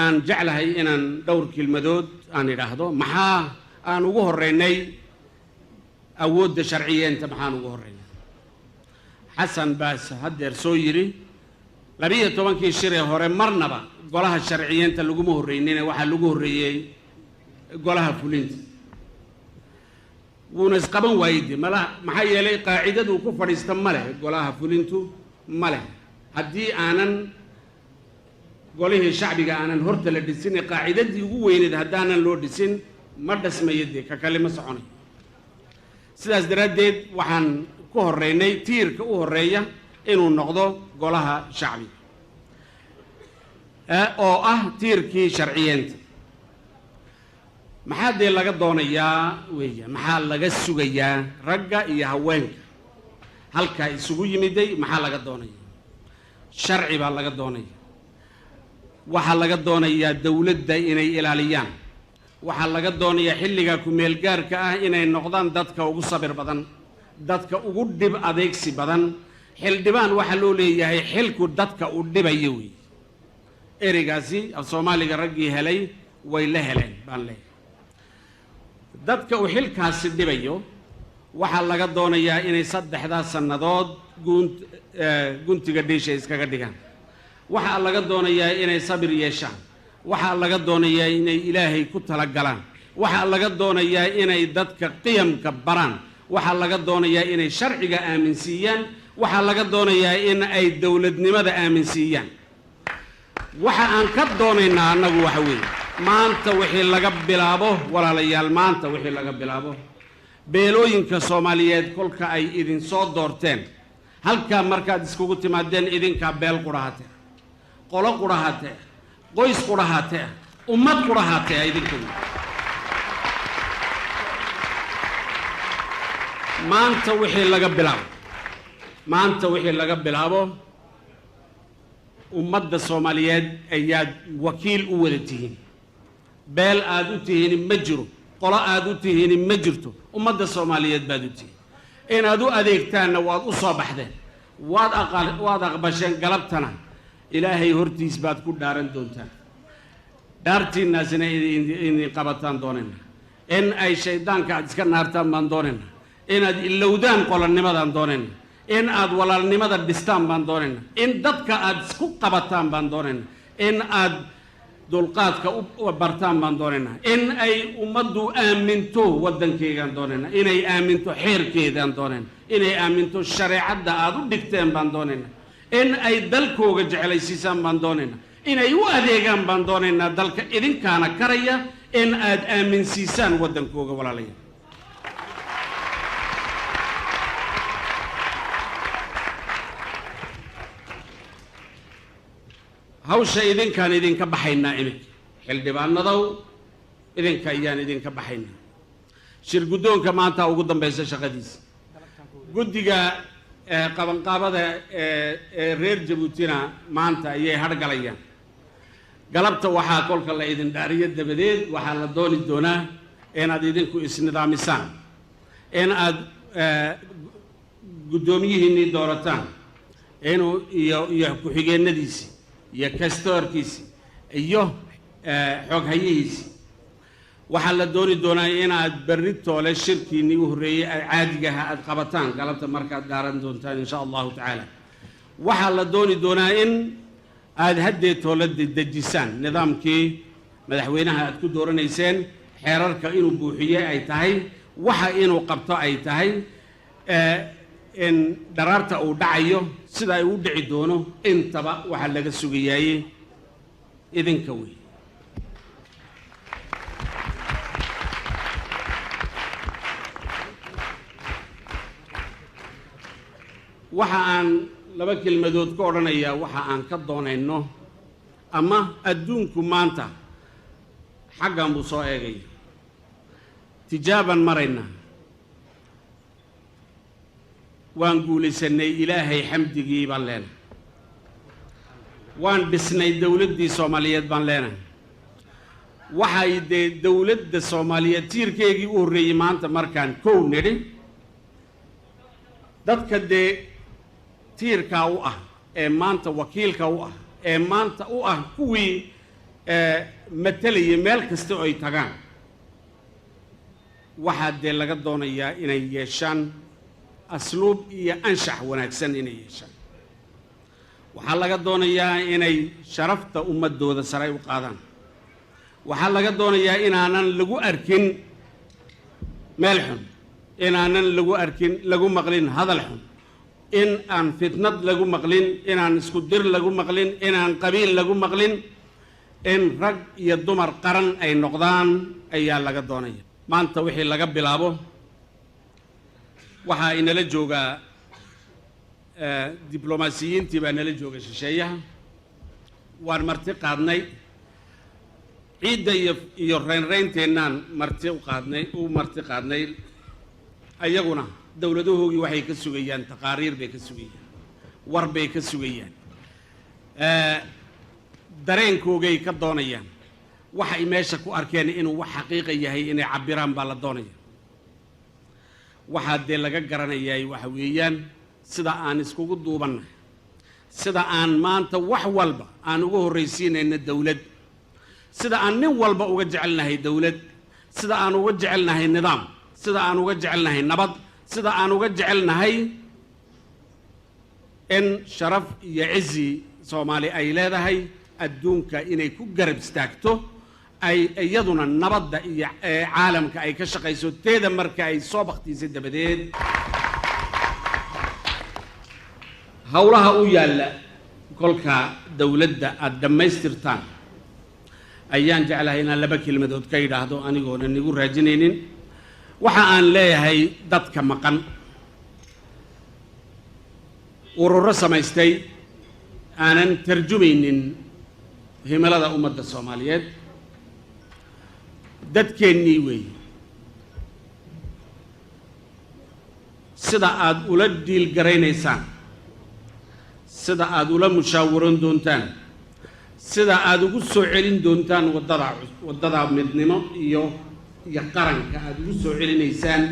aan jeclahay inaan dhowr kelmadood aan idhaahdo. Maxaa aan ugu horreynay awoodda sharciyeenta? Maxaan ugu horreynay? Xasan baas haddeer soo yidhi 12-kii shir ee hore marnaba golaha sharciyeenta laguma horreynine, waxaa lagu horreeyey golaha fulinta. Wuuna isqaban waayey de malaha, maxaa yeelay qaacidadu ku fadhiista ma leh, golaha fulintu ma leh. Haddii aanan golihii shacbiga aanan horta la dhisin, ee qaacidadii ugu weyneed haddaanan loo dhisin, ma dhasmayo dee, ka kale ma soconayo. Sidaas daraaddeed waxaan ku horreynay tiirka u horreeya inuu noqdo Golaha Shacbiga oo ah tiirkii sharciyeenta. Maxaa dee laga doonayaa weeya? Maxaa laga sugayaa ragga iyo haweenka halkaa isugu yimiday? Maxaa laga doonaya? Sharci baa laga doonaya. Waxaa laga doonayaa dowladda inay ilaaliyaan. Waxaa laga doonayaa xilliga ku-meelgaarka ah inay noqdaan dadka ugu sabir badan. Dadka ugu dhib adeegsi badan, xildhibaan waxaa loo leeyahay xilku dadka u dhibaya wey. Ereygaasi af Soomaaliga raggii helay way la heleen baan leeyahay. Dadka uu xilkaasi dhibayo waxaa laga doonayaa inay 3-daas sannadood guntiga dhiisha iskaga dhigaan. Waxaa laga doonayaa inay sabir yeeshaan. Waxaa laga doonayaa inay Ilaahay ku talagalaan. Waxaa laga doonayaa inay dadka qiyamka baraan. Waxaa laga doonayaa inay sharciga aaminsiiyaan. Waxaa laga doonayaa in ay dowladnimada aaminsiiyaan. Waxa aan ka doonaynaa annagu waxa weeye, maanta wixii laga bilaabo, walaalayaal, maanta wixii laga bilaabo, beelooyinka Soomaaliyeed kolka ay idinsoo doorteen, halkaa markaad iskugu timaadeen, idinkaa beel qudhahatee, qolo qudhahatee, qoys qudhahatee, ummad qudhahatee idinka. Maanta wixii laga bilaabo, maanta wixii laga bilaabo, ummadda Soomaaliyeed ayaad wakiil u wada tihiin. Beel aad u tihiin ma jiro, qolo aad u tihiin ma jirto, ummadda Soomaaliyeed baad u tihiin. Inaad u adeegtaanna waad u soo baxdeen, waad aqbasheen. Galabtana Ilaahay hortiis baad ku dhaaran doontaan. Dhaartiinnaasina idin qabataan doonayna. In ay shaydaanka aad iska naartaan baan doonayna. Inaad ilowdaan qolonimadaan doonayna. In aad walaalnimada dhistaan baan doonayna. In dadka aad isku qabataan baan doonayna. In aad dulqaadka u bartaan baan doonaynaa. In ay ummaddu aaminto waddankeygaan doonaynaa. Inay aaminto xeerkeedaan doonaynaa. Inay aaminto shareecadda aad u dhigteen baan doonaynaa. In ay dalkooga jeclaysiisaan baan doonaynaa. Inay u adeegaan baan doonaynaa. Dalka idinkaana karaya in aad aaminsiisaan waddankooga, walaalayaal. Hawsha idinkaan idinka baxaynaa iminka, xildhibaanadow, idinka ayaan idinka baxaynaa. Shir guddoonka maanta ugu dambaysa shaqadiisa. Guddiga qabanqaabada ee reer Jabuutina maanta ayay hargalayaan. Galabta waxaa kolka la idin dhaariyo dabadeed waxaa la dooni doonaa inaad idinku isnidaamisaan, in aad guddoomiyihiinnii doorataan, inuu iyo ku-xigeennadiisii iyo kastoorkiisi iyo xooghayihiisi. Waxaa la dooni doonaa inaad berri toole shirkiinnii u horreeyey caadigaha aad qabataan galabta markaad dhaaran doontaan, insha Allahu tacaala. Waxaa la dooni doonaa in aad haddee toole dejisaan nidaamkii madaxweynaha aad ku dooranayseen, xeerarka inuu buuxiye ay tahay, waxa inuu qabto ay tahay, in dharaarta uu dhacayo, sida ay u dhici doono, intaba waxaa laga sugayaaye idinka wey. Waxa aan laba kelmadood ka odhanayaa waxa aan ka doonayno ama adduunku maanta xaggan buu soo eegaya. Tijaabaan maraynaa, waan guulaysanay, Ilaahay xamdigii baan leenahay. Waan dhisnay dowladdii Soomaaliyeed baan leenahay. Waxay dee dowladda Soomaaliyeed tiirkeygii u horreeyey maanta markaan kow nidhi, dadka dee tiirkaa u ah ee maanta wakiilka u ah ee maanta u ah kuwii matalayay meel kasta oo ay tagaan, waxaa dee laga doonayaa inay yeeshaan asluub iyo anshax wanaagsan inay yeeshaan. Waxaa laga doonayaa inay sharafta ummadooda sare u qaadaan. Waxaa laga doonayaa inaanan lagu arkin meel xun, inaanan lagu arkin, lagu maqlin hadal xun, in aan fitnad lagu maqlin, inaan isku dir lagu maqlin, inaan qabiil lagu maqlin, in rag iyo dumar qaran ay noqdaan ayaa laga doonaya. Maanta wixii laga bilaabo waxaa inala joogaa diblomaasiyiintii baa nala jooga shisheeyaha. Waan marti qaadnay, ciidda iyo reynreynteennaan marti u qaadnay, u marti qaadnay. Ayaguna dowladahoogii waxay ka sugayaan taqaariir bay ka sugayaan, war bay ka sugayaan, dareenkoogay ka doonayaan. Waxay meesha ku arkeen inuu wax xaqiiqa yahay inay cabbiraan baa la doonaya. Waxaa dee laga garanayaa waxa weeyaan sida aan iskugu duubannahay, sida aan maanta wax walba aan uga horraysiinayno dowlad, sida aan nin walba uga jecelnahay dowlad, sida aan uga jecelnahay nidaam, sida aan uga jecelnahay nabad, sida aan uga jecelnahay in sharaf iyo cizi Soomaali ay leedahay adduunka inay ku garab istaagto, ay iyaduna nabadda iyo caalamka ay ka shaqayso teeda marka ay soo baktiisay dabadeed. Howlaha u yaalla kolka dowladda aada dhammaystirtaan ayaan jeclahay inaan laba kelmadood ka yidhaahdo, anigoonan igu raajinaynin. Waxa aan leeyahay dadka maqan, ururo samaystay aanan tarjumaynin himilada ummadda Soomaaliyeed, dadkeennii weeye. Sida aada ula diilgaraynaysaan, sida aada ula mushaawaran doontaan, sida aada ugu soo celin doontaan waddada midnimo iyo qaranka aada ugu soo celinaysaan,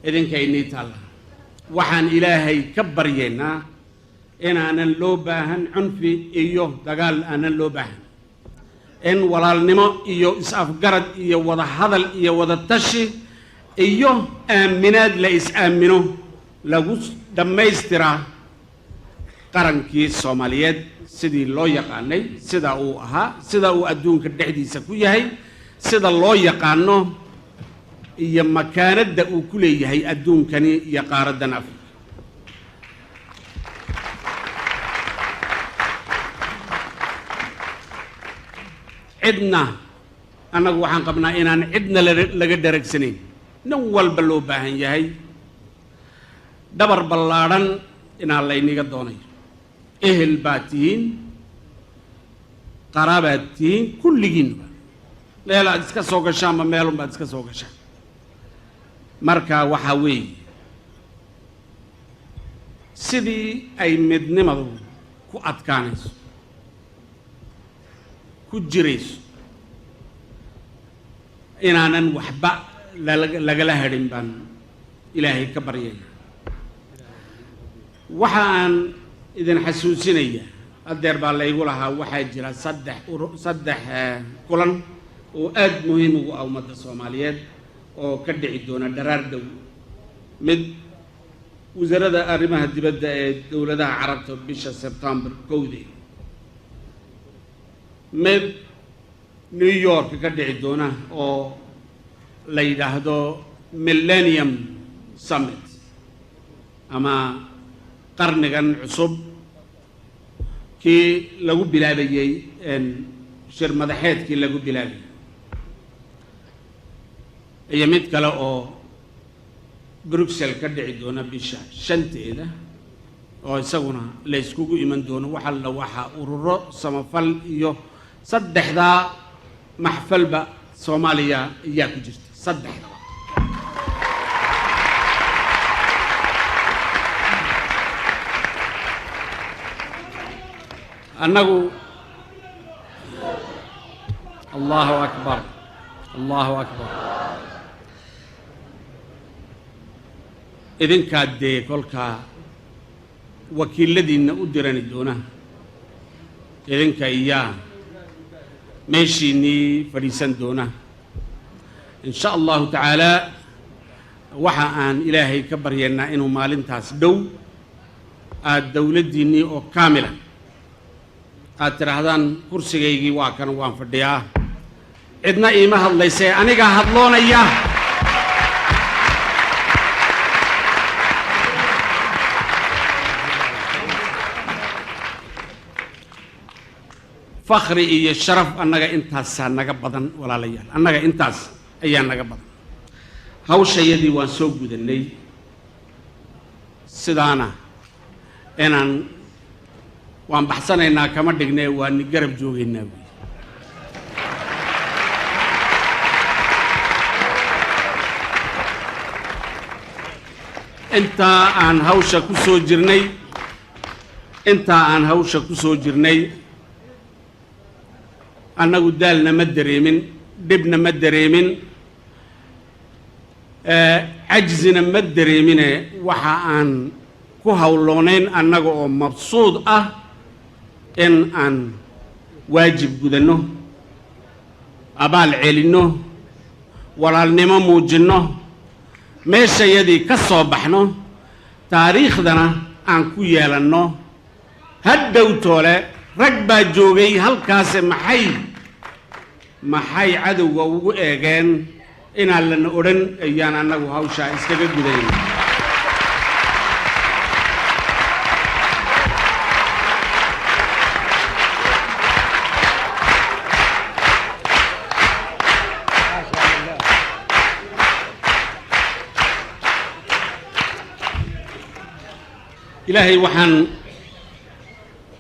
idinka inii taalla. Waxaan Ilaahay ka baryaynaa inaanan loo baahan cunfi iyo dagaal, aanan loo baahan, in walaalnimo iyo is-afgarad iyo wada hadal iyo wada tashi iyo aaminaad la is-aamino lagu dhammaystiraa qarankii Soomaaliyeed sidii loo yaqaanay, sida uu ahaa, sida uu adduunka dhexdiisa ku yahay, sida loo yaqaano iyo makaanadda uu ku leeyahay adduunkani iyo qaaraddan Afrika. Cidna annagu waxaan qabnaa inaan cidna laga dharagsanayn, nin walba loo baahan yahay dhabar ballaadhan inaan layniga doonayo. Ehel baad tihiin, qaraabaad tihiin, kulligiinba meel aad iska soo gashaanba meelun baad iska soo gashaan. Marka waxaa weeye sidii ay midnimadu ku adkaanayso, ku jirayso, inaanan waxba lagala hadhin baan Ilaahay ka baryaya. Waxa aan idin xasuusinayaa, adeer baa laygu lahaa, waxaa jira saddex kulan oo aada muhiim ugu ah ummadda Soomaaliyeed oo ka dhici doona dharaar dhow. Mid wasaaradda arrimaha dibadda ee dowladaha Carabta bisha Sebtembar 1deed, mid New York ka dhici doona oo la yidhaahdo Millennium Summit ama qarnigan cusub kii lagu bilaabayey, shir madaxeedkii lagu bilaabayey, iyo mid kale oo Bruxelles ka dhici doona bisha 5teeda oo isaguna la iskugu iman doono wax alla waxaa ururo samafal iyo saddexdaa maxfalba Soomaaliya ayaa ku jirta saddexdaba. Annagu, Allahu akbar, Allahu akbar, idinkaa dee kolkaa wakiiladiinna u dirani doona, idinka iyaa meeshiinnii fadhiisan doona in sha Allahu tacaalaa. Waxa aan Ilaahay ka baryaynaa inuu maalintaas dhow aada dowladdiinnii oo kaamila aad tidhaahdaan, kursigaygii waa kan, waan fadhiyaa, cidna iima hadlaysee anigaa hadloonaya. Fakhri iyo sharaf annaga intaasaa naga badan, walaalayaal, annaga intaas ayaa naga badan. Hawshayadii waan soo gudannay, sidaana inaan waan baxsanaynaa kama dhignee, waa ni garab joogaynaa buy. Intaa aan hawsha ku soo jirnay, intaa aan hawsha ku soo jirnay, annagu daalna ma dareemin, dhibna ma dareemin. Cajzina ma dareemine, waxa aan ku hawloonayn annaga oo mabsuud ah in aan waajib gudanno, abaal celinno, walaalnimo muujinno, meeshayadii ka soo baxno, taariikhdana aan ku yeelanno. Hadhow toole rag baa joogay halkaase, maxay cadowga ugu eegeen inaan lana odhan, ayaan annagu hawshaa iskaga gudayn. Ilaahay waxaan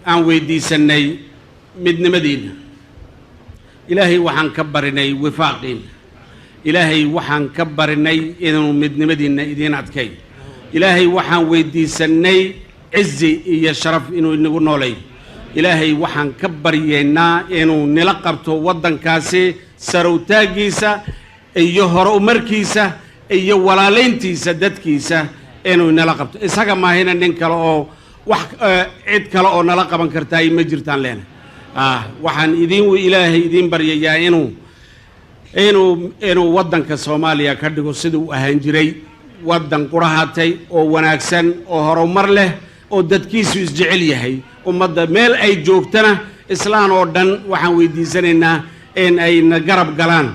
aan weydiisannay midnimadiinna, Ilaahay waxaan ka barinay wifaaqiinna, Ilaahay waxaan ka barinay inuu midnimadiinna idiin adkay. Ilaahay waxaan weydiisannay cizi iyo sharaf inuu inagu nooleeyo. Ilaahay waxaan ka baryeynaa inuu nila qabto waddankaasi sarowtaaggiisa iyo horumarkiisa iyo walaalayntiisa dadkiisa inuu nala qabto. Isaga maahina nin kale oo wax cid kale oo nala qaban kartaa ma jirtaan leena. Waxaan idiin Ilaahay idiin baryayaa inuu waddanka Soomaaliya ka dhigo sidii uu ahaan jiray, waddan qurahatay oo wanaagsan oo horumar leh oo dadkiisu isjecel yahay. Ummadda meel ay joogtana, islaan oo dhan, waxaan weydiisanaynaa in ay na garab galaan.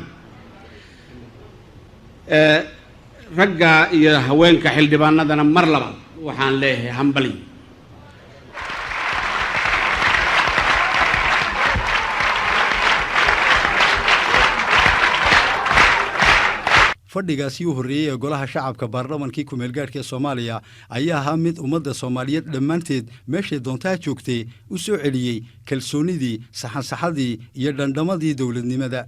Ragga iyo haweenka xildhibaanadana mar labaad waxaan leeyahay hambali. Fadhigaasi u horreeyey ee golaha shacabka baarlamankii kumeelgaadhka ee Soomaaliya ayaa ahaa mid ummadda Soomaaliyeed dhammaanteed meeshay doontaha joogtay u soo celiyey kalsoonidii, saxansaxadii iyo dhandhamadii dowladnimada.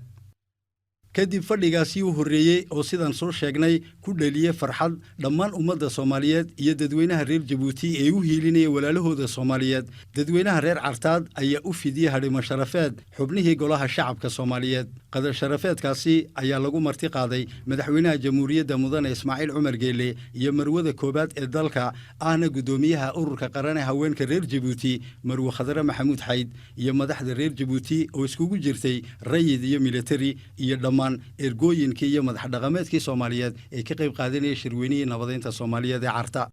Kadib fadhigaasi u horreeyey oo sidaan soo sheegnay ku dhaliyey farxad dhammaan ummadda Soomaaliyeed iyo dadweynaha reer Jabuuti ee u hiilinaya walaalahooda Soomaaliyeed, dadweynaha reer Cartaad ayaa u fidiyey hadhimo sharafeed xubnihii golaha shacabka Soomaaliyeed. Qadar sharafeedkaasi ayaa lagu marti qaaday madaxweynaha jamhuuriyadda mudane Ismaaciil Cumar Geele iyo marwada koowaad ee dalka, ahna guddoomiyaha ururka qaran ee haweenka reer Jabuuti, marwe Khadre Maxamuud Xayd, iyo madaxda reer Jabuuti oo iskugu jirtay rayid iyo militari, iyo dhammaan ergooyinkii iyo madax dhaqameedkii Soomaaliyeed ee ka qayb qaadanayay shirweynihii nabadeynta Soomaaliyeed ee Carta.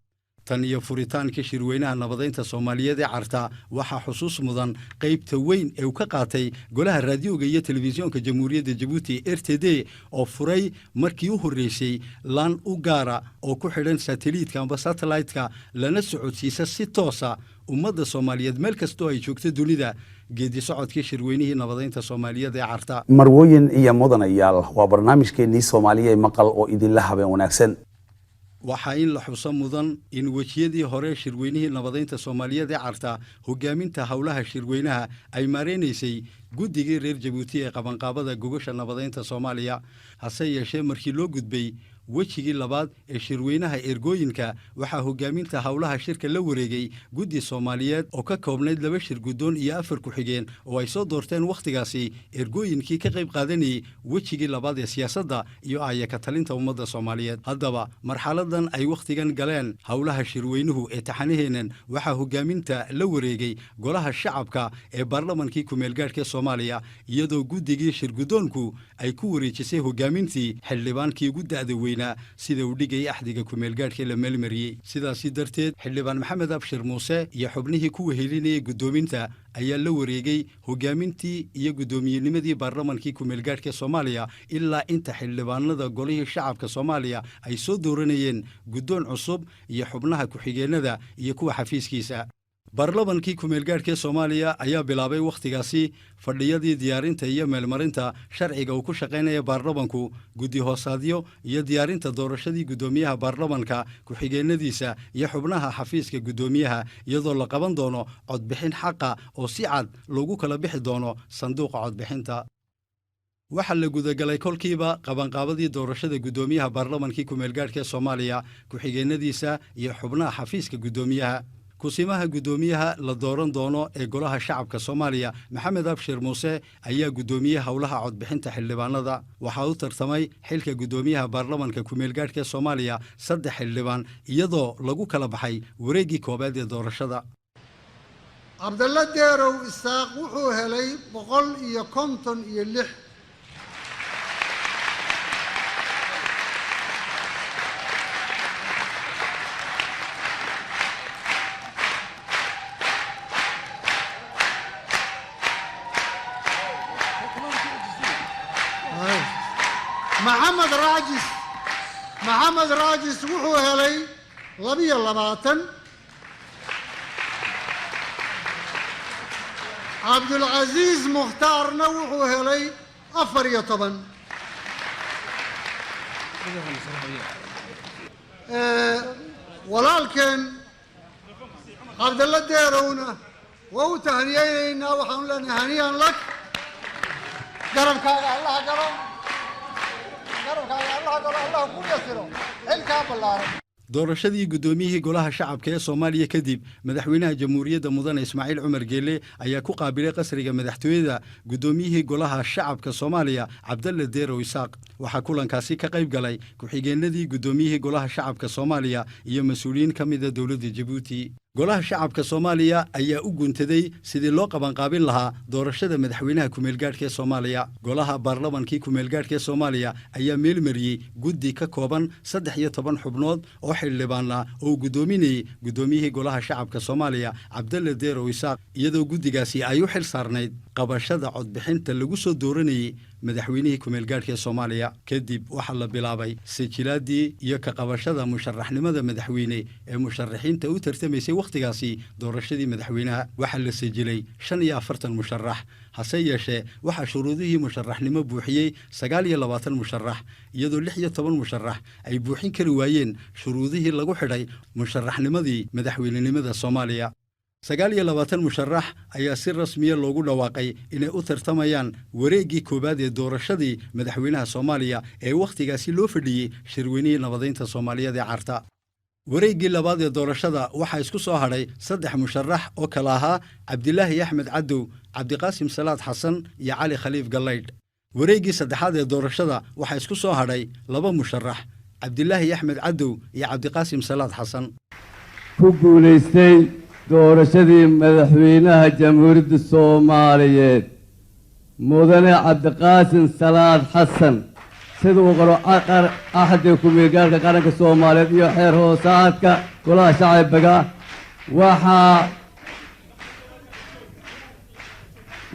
Tan iyo furitaankii shirweynaha nabadeynta Soomaaliyeed ee Carta, waxaa xusuus mudan qaybta weyn ee uu ka qaatay golaha raadiyooga iyo telefisyoonka jamhuuriyadda Jabuuti RTD, oo furay markii u horreysay laan u gaara oo ku xidhan sateliitka amba satellite-ka, lana socodsiisa si toosa ummadda Soomaaliyeed meel kastoo ay joogto dunida geedi socodkii shirweynihii nabadeynta Soomaaliyeed ee Carta. Marwooyin iyo mudanayaal, waa barnaamijkeennii Soomaaliya ee maqal oo idinla habeen wanaagsan. Waxaa in la xuso mudan in wejiyadii hore shirweynihii nabadeynta Soomaaliyeed ee Carta hogaaminta howlaha shirweynaha ay maareynaysay guddigii reer Jabuuti ee qabanqaabada gogosha nabadeynta Soomaaliya. Hase yeeshee, markii loo gudbay wejigii labaad ee shirweynaha ergooyinka, waxaa hogaaminta howlaha shirka la wareegay guddi Soomaaliyeed oo ka koobnayd laba shir guddoon iyo afar ku-xigeen oo ay soo doorteen wakhtigaasi ergooyinkii ka qayb qaadanayey wejigii labaad ee siyaasadda iyo aayaka talinta ummadda Soomaaliyeed. Haddaba, marxaladan ay wakhtigan galeen howlaha shirweynuhu ee taxanaheennan, waxaa hogaaminta la wareegay golaha shacabka ee baarlamankii kumeelgaadhka ee Soomaaliya, iyadoo guddigii shirguddoonku ay ku wareejisay hogaamintii xildhibaankii ugu da'da weynaa sida uu dhigayay axdiga kumeelgaadhka la meelmariyey. Sidaasi darteed, xildhibaan Maxamed Abshir Muuse iyo xubnihii ku wehelinayay guddoominta ayaa la wareegay hogaamintii iyo guddoomiyennimadii baarlamankii kumeelgaadhka Soomaaliya ilaa inta xildhibaanada golihii shacabka Soomaaliya ay soo dooranayeen guddoon cusub iyo xubnaha ku-xigeennada iyo kuwa xafiiskiisa. Baarlamankii kumeelgaadhka Soomaaliya ayaa bilaabay wakhtigaasi fadhiyadii diyaarinta iyo meelmarinta sharciga uu ku shaqaynaya baarlamanku, guddi hoosaadyo iyo diyaarinta doorashadii guddoomiyaha baarlamanka, ku-xigeennadiisa iyo xubnaha xafiiska guddoomiyaha, iyadoo la qaban doono codbixin xaqa oo si cad loogu kala bixi doono sanduuqa codbixinta. Waxaa la gudagalay kolkiiba qabanqaabadii doorashada guddoomiyaha baarlamankii kumeelgaadhka ee Soomaaliya, ku-xigeennadiisa iyo xubnaha xafiiska guddoomiyaha. Kusimaha guddoomiyaha la dooran doono ee Golaha Shacabka Soomaaliya, Maxamed Abshir Muuse, ayaa guddoomiyey howlaha codbixinta xildhibaanada. Waxaa u tartamay xilka guddoomiyaha baarlamanka kumeelgaadhka Soomaaliya saddex xildhibaan, iyadoo lagu kala baxay wareeggii koowaad ee doorashada. Cabdalle Deerow Isaaq wuxuu helay 156. Maxamed Raajis, Maxamed Raajis wuxuu helay 22. Cabdulcasiis Mukhtaarna wuxuu helay 14. Walaalkeen Cabdalle Deerowna waa u tahniyeynaynaa. Waxaanu leenahay haniyan lak, garabkaaga Allaha galo, garabkaaga Allaha galo, Allah ku yasiro xilkaa ballaaran. Doorashadii guddoomiyihii Golaha Shacabka ee Soomaaliya kadib, madaxweynaha Jamhuuriyadda Mudane Ismaaciil Cumar Geele ayaa ku qaabilay qasriga madaxtooyada guddoomiyihii Golaha Shacabka Soomaaliya, Cabdalle Deerow Isaaq. Waxaa kulankaasi ka qayb galay ku-xigeenadii guddoomiyihii Golaha Shacabka Soomaaliya iyo mas-uuliyiin ka mida dowladda Jabuuti. Golaha Shacabka Soomaaliya ayaa u guntaday sidii loo qabanqaabin lahaa doorashada madaxweynaha kumeelgaadhka ee Soomaaliya. Golaha baarlamankii kumeelgaadhka ee Soomaaliya ayaa meelmariyey guddi ka kooban 13 xubnood oo xildhibaana oo uu guddoominayey guddoomiyihii Golaha Shacabka Soomaaliya, Cabdalle Deerow Isaaq, iyadoo guddigaasi ay u xil saarnayd qabashada codbixinta lagu soo dooranayey madaxweynihii kumeelgaadhka ee Soomaaliya. Kadib waxaa la bilaabay sijilaadii iyo ka qabashada musharaxnimada madaxweyne ee musharaxiinta u tartamaysay wakhtigaasi doorashadii madaxweynaha. Waxaa la sijilay 45 musharax, hase yeeshee waxaa shuruudihii musharaxnimo buuxiyey 29 musharax, iyadoo 16 musharax ay buuxin kari waayeen shuruudihii lagu xidhay musharaxnimadii madaxweynenimada Soomaaliya. 29 musharax ayaa si rasmiya loogu dhawaaqay inay u tartamayaan wareeggii koowaad ee doorashadii madaxweynaha Soomaaliya ee wakhtigaasi loo fadhiyey shirweynihii nabadeynta Soomaaliyeed ee Carta. Wareeggii labaad ee doorashada waxaa isku soo hadhay saddex musharax oo kala ahaa Cabdilaahi Axmed Cadow, Cabdiqaasim Salaad Xasan iyo Cali Khaliif Gallaydh. Wareeggii saddexaad ee doorashada waxaa isku soo hadhay laba musharax, Cabdilaahi Axmed Cadow iyo Cabdiqaasim Salaad Xasan. Ku guulaystay doorashadii madaxweynaha Jamhuuriyadda Soomaaliyeed, Mudane Cabdiqaasim Salaad Xasan, sida uu qoro axdiga ku-meelgaarka qaranka Soomaaliyeed iyo xeer hoosaadka Golaha Shacbiga.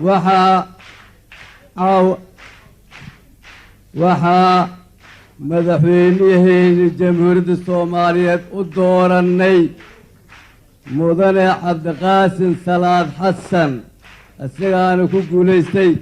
Waxaa caaw waxaa madaxweynihii Jamhuuriyadda Soomaaliyeed u doorannay Mudane Cabdiqaasim Salaad Xasan, isagaana ku guulaystay.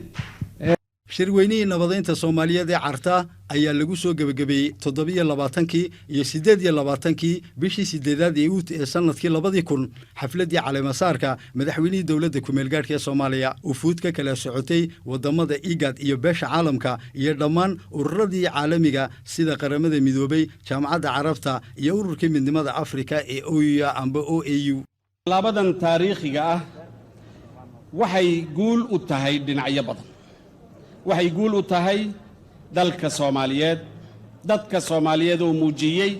Shirweynihii nabadeynta Soomaaliyeed ee Carta ayaa lagu soo gebagabeeyey 27-kii iyo 28-kii bishii sideedaad ee Uut ee sanadkii 2000 xafladdii caleemasaarka madaxweynihii dowladda kumeelgaadhka ee Soomaaliya. Ufuud ka kala socotay waddamada IGAD iyo beesha caalamka iyo dhammaan ururadii caalamiga sida Qaramada Midoobay, Jaamacadda Carabta iyo Ururkii Midnimada Afrika ee OUA amba OAU. Tallaabadan taariikhiga ah waxay guul u tahay dhinacyo badan. Waxay guul u tahay dalka Soomaaliyeed, dadka Soomaaliyeed oo muujiyey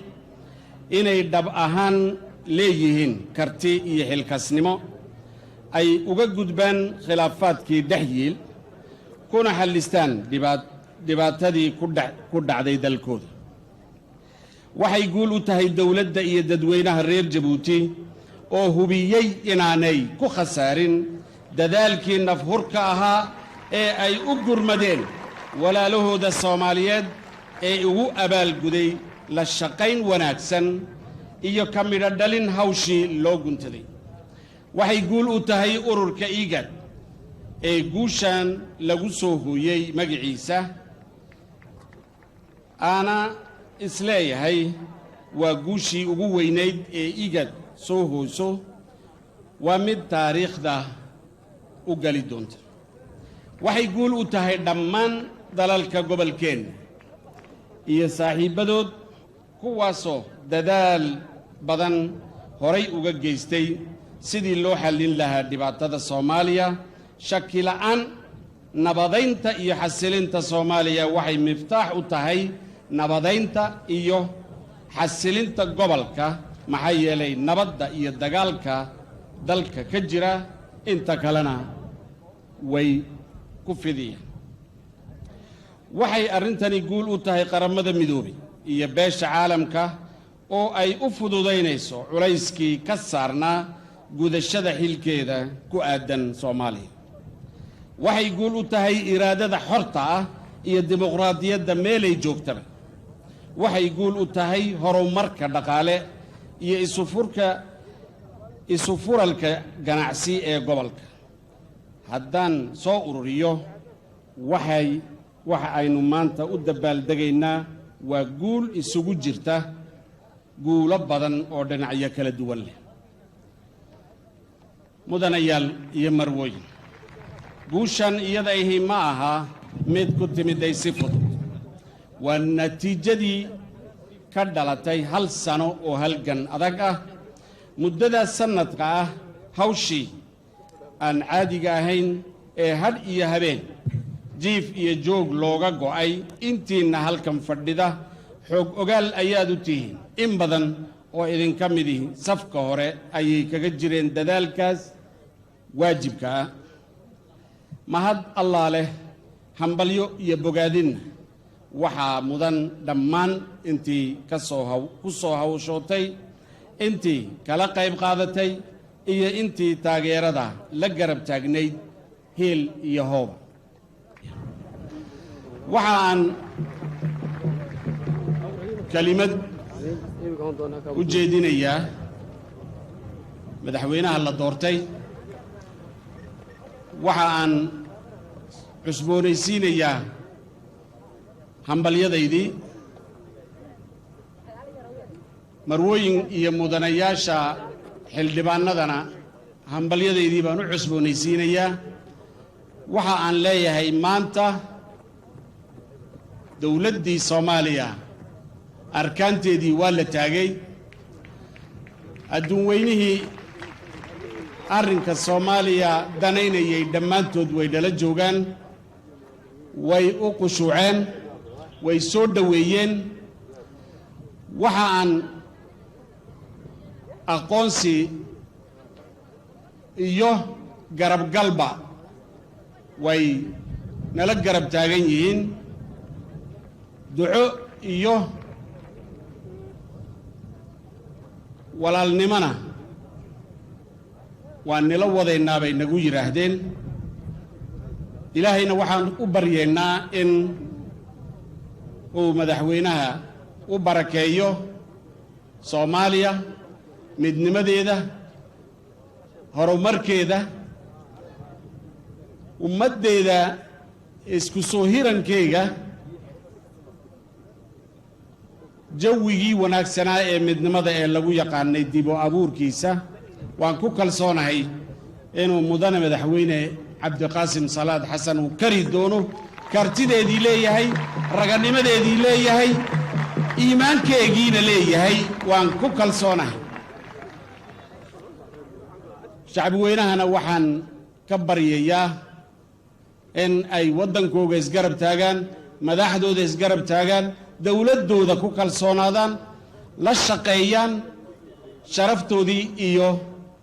inay dhab ahaan leeyihiin karti iyo xilkasnimo ay uga gudbaan khilaafaadkii dhex yiil, kuna xallistaan dhibaatadii ku dhacday dalkooda. Waxay guul u tahay dowladda iyo dadweynaha reer Jabuuti oo hubiyey inaanay ku khasaarin dadaalkii nafhurka ahaa ee ay u gurmadeen walaalahooda Soomaaliyeed ee ugu abaalguday la shaqayn wanaagsan iyo ka midho dhalin hawshii loo guntaday. Waxay guul u tahay ururka IGAD ee guushan lagu soo hooyey magaciisa, aana isleeyahay waa guushii ugu weynayd ee IGAD soo hooyso, waa mid taariikhda u gali doonta. Waxay guul u tahay dhammaan dalalka gobolkeenna iyo saaxiibbadood, kuwaasoo dadaal badan horay uga geystay sidii loo xallin lahaa dhibaatada Soomaaliya. Shaki la'aan, nabadaynta iyo xasilinta Soomaaliya waxay miftaax u tahay nabadaynta iyo xasilinta gobolka, maxaa yeelay nabadda iyo dagaalka dalka ka jira inta kalena way ku fidiyeen. Waxay arrintani guul u tahay Qaramada Midoobay iyo beesha caalamka oo ay u fududaynayso culayskii ka saarnaa gudashada xilkeeda ku aadan Soomaaliya. Waxay guul u tahay iraadada xorta ah iyo dimuqraadiyadda meelay joogtaba. Waxay guul u tahay horumarka dhaqaale iyo isufuralka ganacsi ee gobolka. Haddaan soo ururiyo, waxa aynu maanta u dabaaldegaynaa waa guul isugu jirta guulo badan oo dhinacyo kala duwan leh. Mudanayaal iyo marwooyin, guushan iyada ahi ma aha mid ku timiday si fudud. Waa natiijadii ka dhalatay hal sano oo halgan adag ah. Muddadaas sannadka ah, hawshii aan caadiga ahayn ee hadh iyo habeen, jiif iyo joog looga go'ay, intiinna halkan fadhida xoog ogaal ayaad u tihiin. In badan oo idinka midihi safka hore ayay kaga jireen dadaalkaas waajibka ah. Mahad Allaa leh, hambalyo iyo bogaadinna waxaa mudan dhammaan intii ka soo haw ku soo hawshootay, intii kala qayb qaadatay iyo intii taageerada la garab taagnayd heel iyo hooba. Waxa aan kelimad u jeedinayaa madaxweynaha la doortay. Waxa aan cusboonaysiinayaa hambalyadaydii. Marwooyin iyo mudanayaasha xildhibaanadana hambalyadaydii baan u cusboonaysiinayaa. Waxa aan leeyahay, maanta dowladdii Soomaaliya arkaanteedii waa la taagay. Adduun weynihii arrinka Soomaaliya danaynayay dhammaantood way nala joogaan, way u qushuuceen, way soo dhoweeyeen. Waxa aan aqoonsi iyo garabgalba way nala garab taagan yihiin, duco iyo walaalnimona waa nila wadaynaa bay nagu yidhaahdeen. Ilaahayna waxaan u baryeennaa in uu madaxweynaha u barakeeyo Soomaaliya, midnimadeeda, horumarkeeda, ummaddeeda, isku soo hirankeyga, jawigii wanaagsanaa ee midnimada ee lagu yaqaanay dib u abuurkiisa. Waan ku kalsoonahay inuu mudane madaxweyne Cabdiqaasim Salaad Xasan uu kari doono, kartideedii leeyahay, raganimadeedii leeyahay, iimaankeegiina leeyahay. Waan ku kalsoonahay. Shacbi weynahana waxaan ka baryayaa in ay waddankooga isgarab taagaan, madaxdooda isgarab taagaan, dowladdooda ku kalsoonaadaan, la shaqeeyaan, sharaftoodii iyo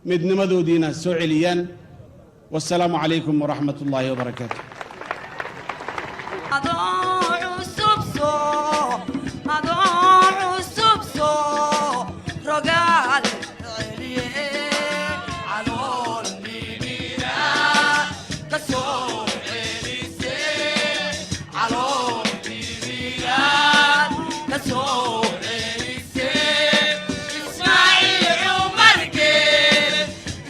midnimadoodiina soo celiyaan. Wasalaamu calaykum waraxmat ullaahi wabarakaatu. Adoo cusub soo, adoo cusub soo rogaal celiye, calool mimira ka soo celise, calool mimira ka soo celise. Ismaaciil Cumar Geel,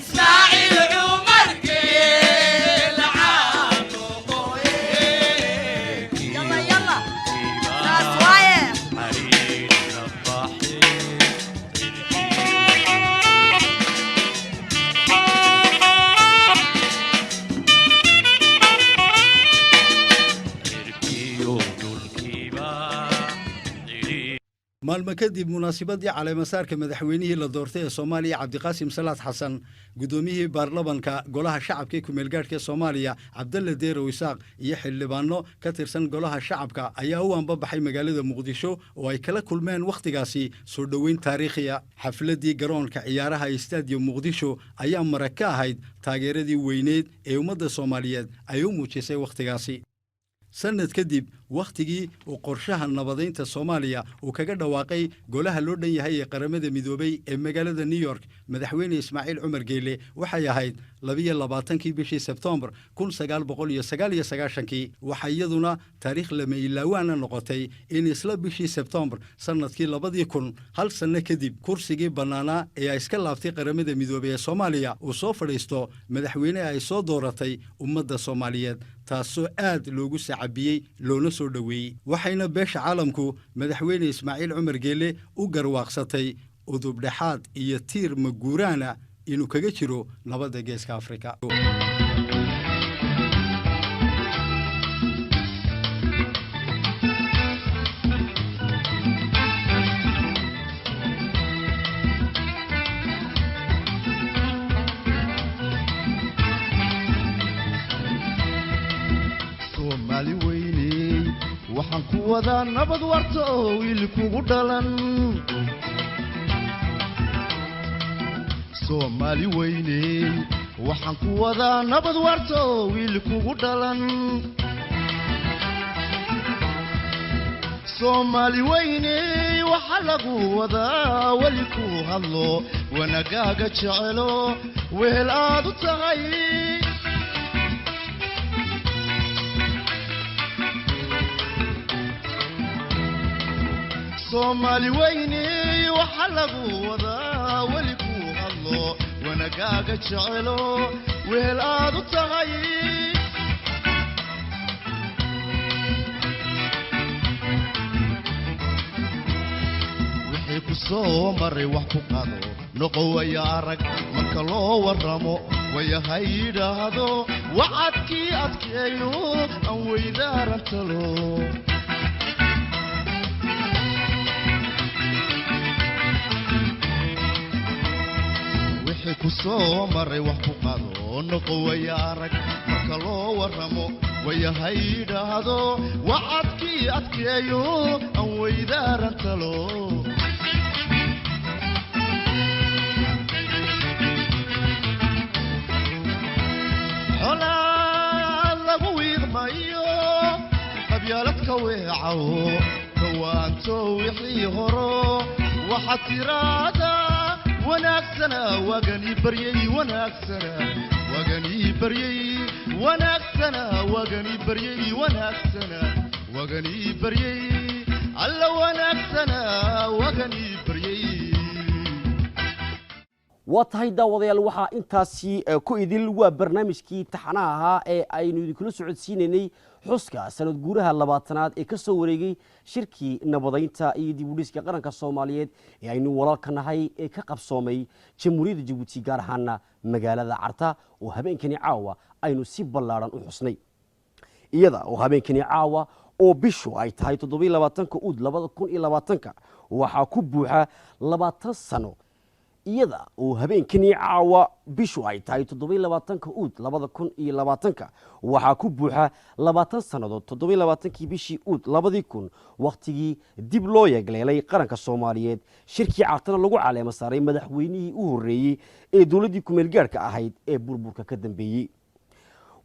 Ismaaciil Cumar Geel, caano qoye. Maalmo kadib munaasabadii caleemasaarka madaxweynihii la doortay ee Soomaaliya, Cabdiqaasim Salaad Xasan, guddoomiyihii baarlamanka golaha shacabka ee kumeelgaadhka Soomaaliya, Cabdalle Deerow Isaaq, iyo xildhibaano ka tirsan golaha shacabka ayaa u anbabaxay magaalada Muqdisho oo ay kala kulmeen wakhtigaasi soo dhoweyn taariikhiya. Xafladdii garoonka ciyaaraha ee Stadium Muqdisho ayaa marag ka ahayd taageeradii weyneed ee ummadda Soomaaliyeed ay u muujisay wakhtigaasi. Sanad kadib wakhtigii uu qorshaha nabadaynta Soomaaliya uu kaga dhawaaqay golaha loo dhan yahay ee Qaramada Midoobay ee magaalada New York, madaxweyne Ismaaciil Cumar Geele, waxay ahayd 22-kii bishii Sebtembar 1999-kii. Waxaa iyaduna taariikh lama ilaawaana noqotay in isla bishii Sebtembar sanadkii 2000, hal sanno kadib, kursigii bannaanaa ee ay iska laabtay Qaramada Midoobay ee Soomaaliya uu soo fadhiisto madaxweyne ay soo dooratay ummadda Soomaaliyeed, taasoo aad loogu sacabiyey loona soo dhoweeyey. Waxayna beesha caalamku madaxweyne Ismaaciil Cumar Geele u garwaaqsatay udubdhexaad iyo tiir maguuraana inuu kaga jiro nabadda Geeska Afrika. Soomaali weyney, waxaan ku wadaa nabad warta oo wiil kugu dhalan. Soomaali weyney, waxaan ku wadaa nabad warta oo wiil kugu dhalan. Soomaali weyney, waxa lagu wadaa weli ku hadlo wanagaaga jecelo wehel aad u tahay. Soomaali weyney, waxa lagu wadaa weli ku hadlo wanagaaga jecelo wehel aad u tahay. Wixii ku soo maray wax ku qado noqo waya arag marka loo warramo wayaha yidhaahdo wacadkii adkeeyo aan weydaaran talo. Wixii ku soo maray wax ku qado noqo waya arag marka loo warramo wayaha yidhaahdo wacadkii adkeeyo aan weydaaran talo. Xolaad lagu wiiqmayo qabyaaladka weecaw kawaanto wixii horo waxaad tiraahdaa wanaagsana wagani baryay wanaagsana wagani baryay wanaagsana wagani baryay wanaagsana wagani baryay alla wanaagsana wagani baryay. Waa tahay daawadayaal, waxaa intaasi ku idil waa barnaamijkii taxanaha ahaa ee aynu idinkula socodsiinaynay xuska sanad guuraha 20aad ee ka soo wareegay shirkii nabadaynta iyo dib u dhiska qaranka Soomaaliyeed ee aynu walaalka nahay ee ka qabsoomay Jamhuuriyadda Jabuuti, gaar ahaana magaalada Carta, oo habeenkani caawa aynu si ballaaran u xusnay. Iyada oo habeenkani caawa oo bishu ay tahay 27-ka Uud 2020-ka waxaa ku buuxa 20 sano. Iyada oo habeenkani caawa bishu ay tahay 27-ka Uud 2020-ka waxaa ku buuxa 20 sannadood 27-kii bishii Uud 2000, wakhtigii dib loo yegleelay qaranka Soomaaliyeed, shirkii Cartana lagu caleemo saaray madaxweynihii u horreeyey ee dowladdii kumeelgaarhka ahayd ee burburka ka dambeeyey.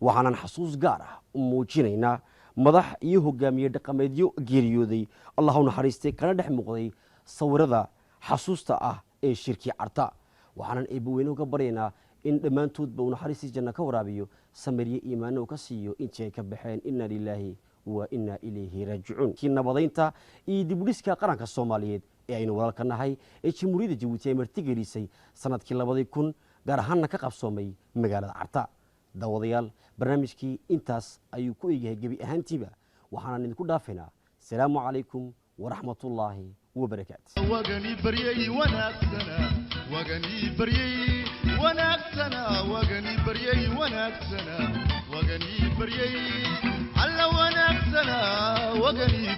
Waxaanan xasuus gaar ah u muujinaynaa madax iyo hogaamiye dhaqameedyo geeriyooday, Allah u naxariistay, kana dhex muuqday sawirada xasuusta ah ee shirkii Carta. Waxaanan Eebbaweyne uga baryaynaa in dhammaantoodba uu naxariistii janno ka waraabiyo, samiryo iimaano uu ka siiyo intii ay ka baxeen. Inna lilaahi wa inna ilayhi raajicuun. Kii nabadaynta iyo dibudhiska qaranka Soomaaliyeed ee aynu walaalka nahay ee Jamhuuriyadda Jabuuti ay martigelisay sanadkii 2000, gaar ahaanna ka qabsoomay magaalada Carta. Daawadayaal, barnaamijkii intaas ayuu ku egyahay gebi ahaantiiba. Waxaanan idinku dhaafaynaa asalaamu calaykum waraxmatullaahi wabarakaatu. Wagani baryay wanaagsana wagani baryay wanaagsana wagani baryay wanaagsana wagani baryay alla wanaagsana wagani.